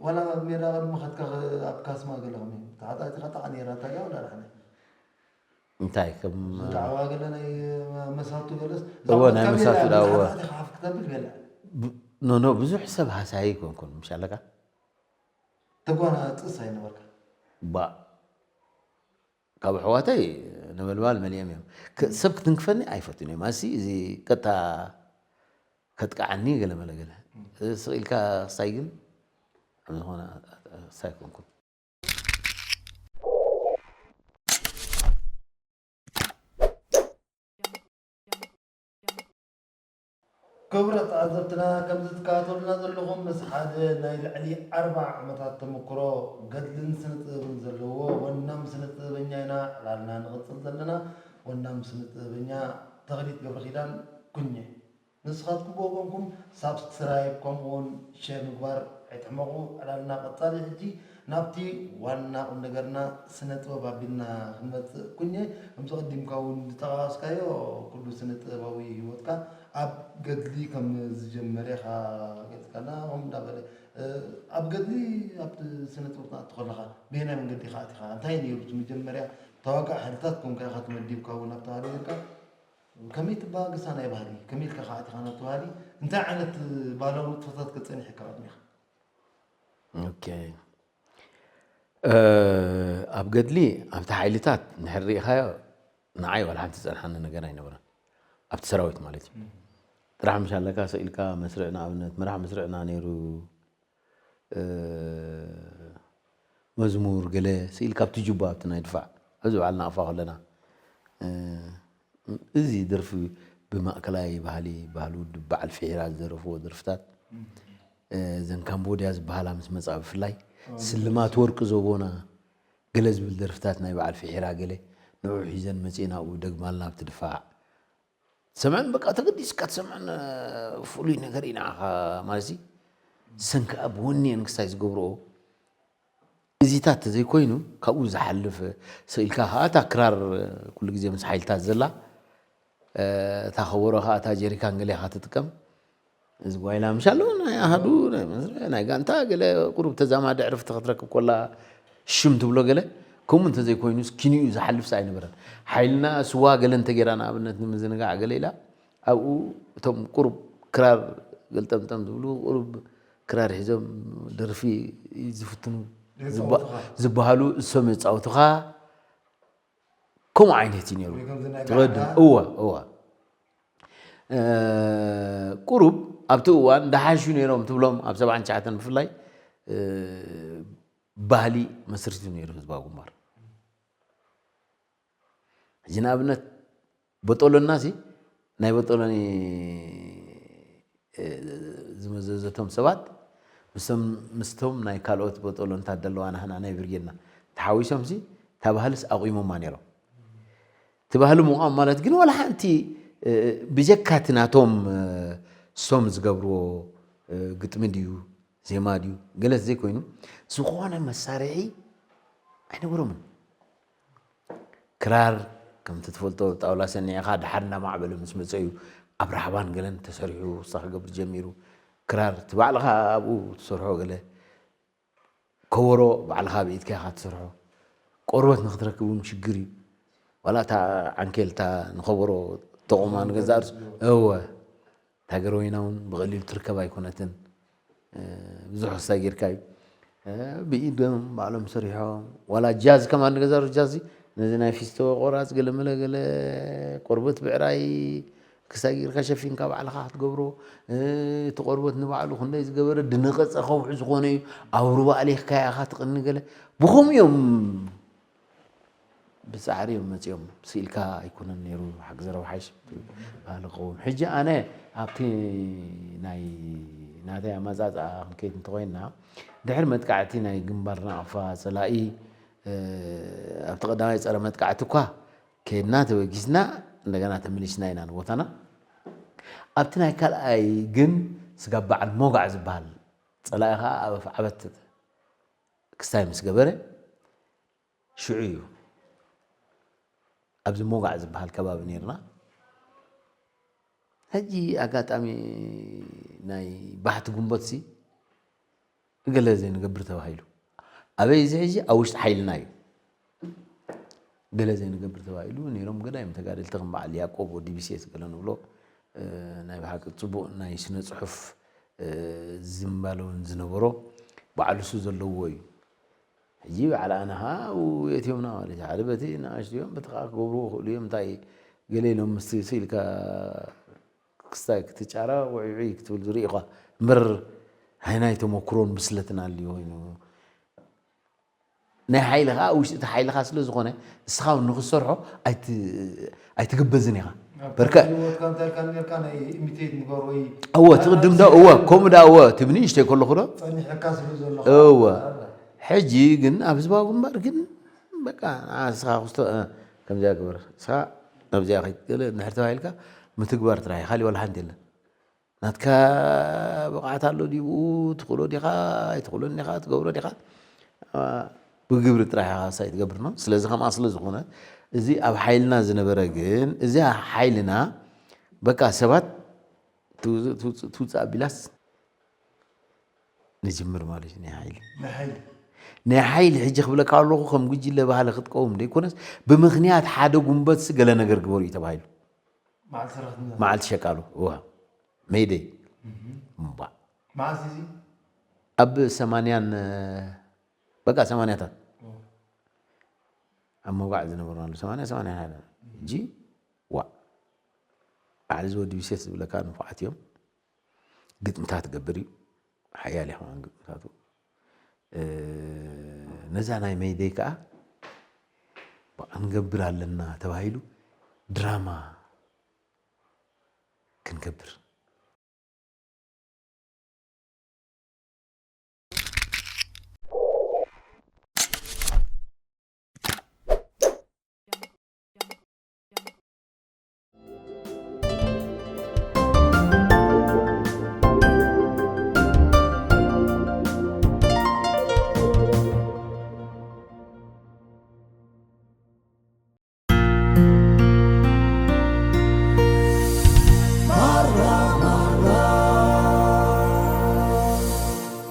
ዋላ ኣብ ሜዳ ቅድሚ ከትካ ኣብ ካስማ ገለ ከመይ ታሕቲ ኣቲ ከጣዕ ነይራ ታዲያ ወላ ዳሕና። እንታይ ከም ዳዕዋ ገለ ናይ መሳቱ ገለስ እዎ ናይ መሳቱ ዳዕዋ። ታሕቲ ሓፍ ክተብል ገለ። ኖ ኖ ብዙሕ ሰብ ሃሳይ ኣይኮንኩን ምሻለካ። ተጓናጽስ ኣይነበርካ? ባእ ካብ ኣሕዋተይ ነበልባል መሊኦም እዮም። ሰብ ክትንክፈኒ ኣይፈቱን እዮም። ኣሲ እዚ ቀጥታ ከጥቅዓኒ ገለ መለ ገለ ስቕ ኢልካ ክስታይ ግን ኣብ ዝኾነ ክስታይ ኣይኮንኩን። ክቡራት ተዓዘብትና፣ ከምዚ ትከታተሉና ዘለኹም፣ ምስ ሓደ ናይ ልዕሊ ኣርብዓ ዓመታት ተመክሮ ገድልን ስነ-ጥበብን ዘለዎ ወናም ስነ-ጥበበኛ ኢና ዕላልና ንቕጽል ዘለና። ወናም ስነ-ጥበበኛ፣ ተኽሊት ገብረኪዳን ኩኘ። ንስኻትኩም ብወገንኩም ሳብስክስራይብ ከምኡውን ሼር ምግባር ኣይትሕመቑ። ዕላልና ቀጻሊ። ሕጂ ናብቲ ዋና ቁምነገርና ስነ ጥበብ ኣቢልና ክንመጽእ ኩኘ፣ ከምዚ ቀዲምካ እውን ዝጠቓቐስካዮ ኩሉ ስነ ጥበባዊ ህይወትካ ኣብ ገድሊ ከም ዝጀመረ ኢኻ ገሊጽካና። ከምኡ እንዳበለ ኣብ ገድሊ ኣብቲ ስነ ጥበብ ክትኣቱ ከለኻ በየናይ መንገዲ ኢኻ ኣቲኻ? እንታይ ነይሩ እቲ መጀመርያ? ተዋጋእ ሓይልታት ኮንካ ኢኻ ተመዲብካ እውን ኣብቲ ሃገርካ። ከመይ ትበጋገሳ ናይ ባህሊ? ከመይ ኢልካ ከኣ ኣቲኻ ናብቲ ባህሊ? እንታይ ዓይነት ባህላዊ ንጥፈታት ከ ጸኒሕካ ቅድሚኻ? ኦኬ ኣብ ገድሊ ኣብቲ ሓይልታት እንድሕር ርኢኻዮ ንዓይ ዋላ ሓንቲ ዝጸንሓኒ ነገር ኣይነበረን። ኣብቲ ሰራዊት ማለት እዩ። ጥራሕ ምሽ ኣለካ ስቕ ኢልካ መስርዕ ንኣብነት መራሕ መስርዕና ነይሩ መዝሙር ገለ ስኢል ካብቲ ጁባ ኣብቲ ናይ ድፋዕ ኣብዚ በዓል ናቕፋ ከለና እዚ ደርፊ ብማእከላይ ባህሊ ባህሊ ውድብ በዓል ፊሒራ ዝደረፍዎ ደርፍታት እዘን ካምቦድያ ዝበሃላ ምስ መፃ ብፍላይ ስልማት ወርቂ ዘቦና ገለ ዝብል ደርፍታት ናይ በዓል ፊሒራ ገለ ንዑ ሒዘን መፅኤን ኣብኡ ደግማልና ኣብቲ ድፋዕ ትሰምዐን በቃ ተገዲስካ ትሰምዐን ፍሉይ ነገር እዩ ንዓኻ ማለት ሰን ከዓ ብወኒ እየን ክስታይ ዝገብርኦ እዚታት ተዘይኮይኑ ካብኡ ዝሓልፍ ስኢልካ ከዓ እታ ክራር ኩሉ ግዜ ምስ ሓይልታት ዘላ እታ ከበሮ ከዓ እታ ጀሪካን ገለ ኢኻ ትጥቀም። እዚ ጓይላ ምሽ ኣሎ ናይ ኣሃዱ ናይ መስርዕ ናይ ጋንታ ገለ ቁሩብ ተዛማዲ ዕርፍቲ ክትረክብ ኮላ ሽም ትብሎ ገለ ከምኡ እንተዘይኮይኑስ ኪንኡ ዝሓልፍስ ኣይነበረን። ሓይልና ስዋ ገለ እንተጌራ ንኣብነት ንምዝንጋዕ ገለ ኢላ ኣብኡ እቶም ቁሩብ ክራር ገልጠምጠም ዝብሉ ቁሩብ ክራር ሒዞም ደርፊ ዝፍትኑ ዝበሃሉ እሶም የፃውቱኻ። ከምኡ ዓይነት እዩ ነይሩ። ትቐድም እወ እወ ቁሩብ ኣብቲ እዋን ደሓሹ ነይሮም ትብሎም ኣብ ሰብዓን ትሽዓተን ብፍላይ ባህሊ መስሪቱ ነይሩ ህዝባዊ ግንባር። ሕጂ ንኣብነት በጦሎና ሲ ናይ በጦሎኒ ዝመዘዘቶም ሰባት ምስቶም ናይ ካልኦት በጦሎንታት ደለዋና ህና ናይ ብርጌድና ተሓዊሶም ሲ እታ ባህልስ ኣቑሞማ ነይሮም። እቲ ባህሊ ምቋም ማለት ግን ዋላ ሓንቲ ብጀካ እቲ ናቶም ሶም ዝገብርዎ ግጥሚ ድዩ ዜማ ድዩ ገለ ዘይኮይኑ ዝኾነ መሳርሒ ኣይነበሮምን። ክራር ከምቲ ትፈልጦ ጣውላ ሰኒዕኻ ድሓር እናማዕበለ ምስ መፀ እዩ ኣብ ራሕባን ገለን ተሰሪሑ ክሳ ክገብር ጀሚሩ። ክራር እቲ ባዕልኻ ኣብኡ ትሰርሖ ገለ ከበሮ ባዕልኻ ብኢድካ ኢኻ ትሰርሖ። ቆርበት ንክትረክብ እውን ሽግር እዩ። ዋላ እታ ዓንኬል እታ ንኸበሮ ተቑማ ንገዛእ ርእሱ እወ እታ ገረወይና እውን ብቐሊሉ ትርከብ ኣይኮነትን። ብዙሕ ክሳይ ጌርካ እዩ። ብኢዶም ባዕሎም ሰሪሖም ዋላ ጃዝ ከማን ንገዛሩ ጃዝ ነዚ ናይ ፊስቶ ቆራፅ ገለመለ ገለ ቆርበት ብዕራይ ክሳይ ጌርካ ሸፊንካ ባዕልኻ ክትገብሮ እቲ ቆርበት ንባዕሉ ክንደይ ዝገበረ ድነቐፀ ከውሒ ዝኾነ እዩ። ኣብ ሩባ ኣሌኽካ ኢኻ ትቕኒ ገለ ብኸምኡ እዮም ብጻዕሪ እዮም መጺኦም። ስኢልካ ኣይኮነን ነይሩ ሓቂ ዘረባ ሓይሽ ባህሊ ክኸውን። ሕጂ ኣነ ኣብቲ ናይ ናተይ ኣመጻጽኣ ክንከይድ እንተኾይንና ድሕሪ መጥቃዕቲ ናይ ግንባር ናቕፋ ጸላኢ ኣብቲ ቀዳማይ ጸረ መጥቃዕቲ እኳ ከይድና ተበጊስና እንደገና ተመሊስና ኢና ንቦታና። ኣብቲ ናይ ካልኣይ ግን ስጋብ በዓል ሞጋዕ ዝበሃል ጸላኢ ከዓ ኣብ ኣፍዓበት ክስታይ ምስ ገበረ ሽዑ እዩ ኣብዚ ሞጋዕ ዝበሃል ከባቢ ነይርና። ሕጂ ኣጋጣሚ ናይ ባሕቲ ጉንበት ሲ ገለ ዘይንገብር ተባሂሉ ኣበይ እዚ ሕጂ ኣብ ውሽጢ ሓይልና እዩ። ገለ ዘይንገብር ተባሂሉ ነይሮም ገዳይም ተጋደልቲ ከም በዓል ያቆብ ወዲ ቢሴስ ገለ ንብሎ ናይ ብሓቂ ፅቡቅ ናይ ስነ ፅሑፍ ዝንባለ እውን ዝነበሮ ባዕሉ እሱ ዘለዎ እዩ። ሕጂ በዓል ኣነ ከዓ ኣብኡ የእትዮምና ማለት እዩ ሓደ በቲ ንኣሽቱ እዮም በቲ ከዓ ክገብርዎ ይኽእሉ እዮም እንታይ ገለ ኢሎም ምስቲ ስኢልካ ክስታይ ክትጫራ ውዕውዒ ክትብል ዝርኢ እኳ እምበር ናይ ናይ ተመክሮን ብስለትን ኣልዩ ኮይኑ ናይ ሓይልኻ ውሽጢ እቲ ሓይልኻ ስለ ዝኾነ ንስኻ እውን ንክትሰርሖ ኣይትግበዝን ኢኻ በርከ እወ ትቕድም ዶ እወ ከምኡ ዳ እወ እቲ ብንእሽተይ ከለኹ ዶ እወ ሕጂ ግን ኣብ ህዝባዊ ግንባር ግን በቃ ንስኻ ክስቶ ከምዚኣ ግበር ንስኻ ናብዚኣ ከይትገለ እንድሕር ተባሂልካ ምትግባር ጥራሕ እዩ ካሊእ ዋላ ሓንቲ የለን ናትካ ብቕዓት ኣሎ ዲብኡ ትኽእሎ ዲኻ ኣይትኽእሎን ዲኻ ትገብሮ ዲኻ ብግብሪ ጥራሕ ኢኻ ሳይ ትገብር ነው ስለዚ ከምኣ ስለ ዝኾነ እዚ ኣብ ሓይልና ዝነበረ ግን እዚ ሓይልና በቃ ሰባት ትውፅእ ኣቢላስ ንጅምር ማለት እዩ ናይ ሓይሊ ናይ ሓይሊ ሕጂ ክብለካ ኣለኹ ከም ጉጅለ ባህሊ ክትቀውም ዘይኮነስ ብምክንያት ሓደ ጉንበትሲ ገለ ነገር ግበሩ እዩ ተባሂሉ መዓልቲ ሸቃሉ እዋ መይደይ እምባ ኣብ ሰማንያን በቃ ሰማንያታት ኣብ መውጋዕ ዝነበርናሉ ሰማንያ ሰማንያ ሓደ ሕጂ ዋ ባዕሊ ዝወዲ ቢሴት ዝብለካ ንፉዓት እዮም ግጥምታት ገብር እዩ ሓያል ይኸውን ግጥምታቱ ነዛ ናይ መይደይ ከዓ በቃ ንገብር ኣለና ተባሂሉ ድራማ ክንገብር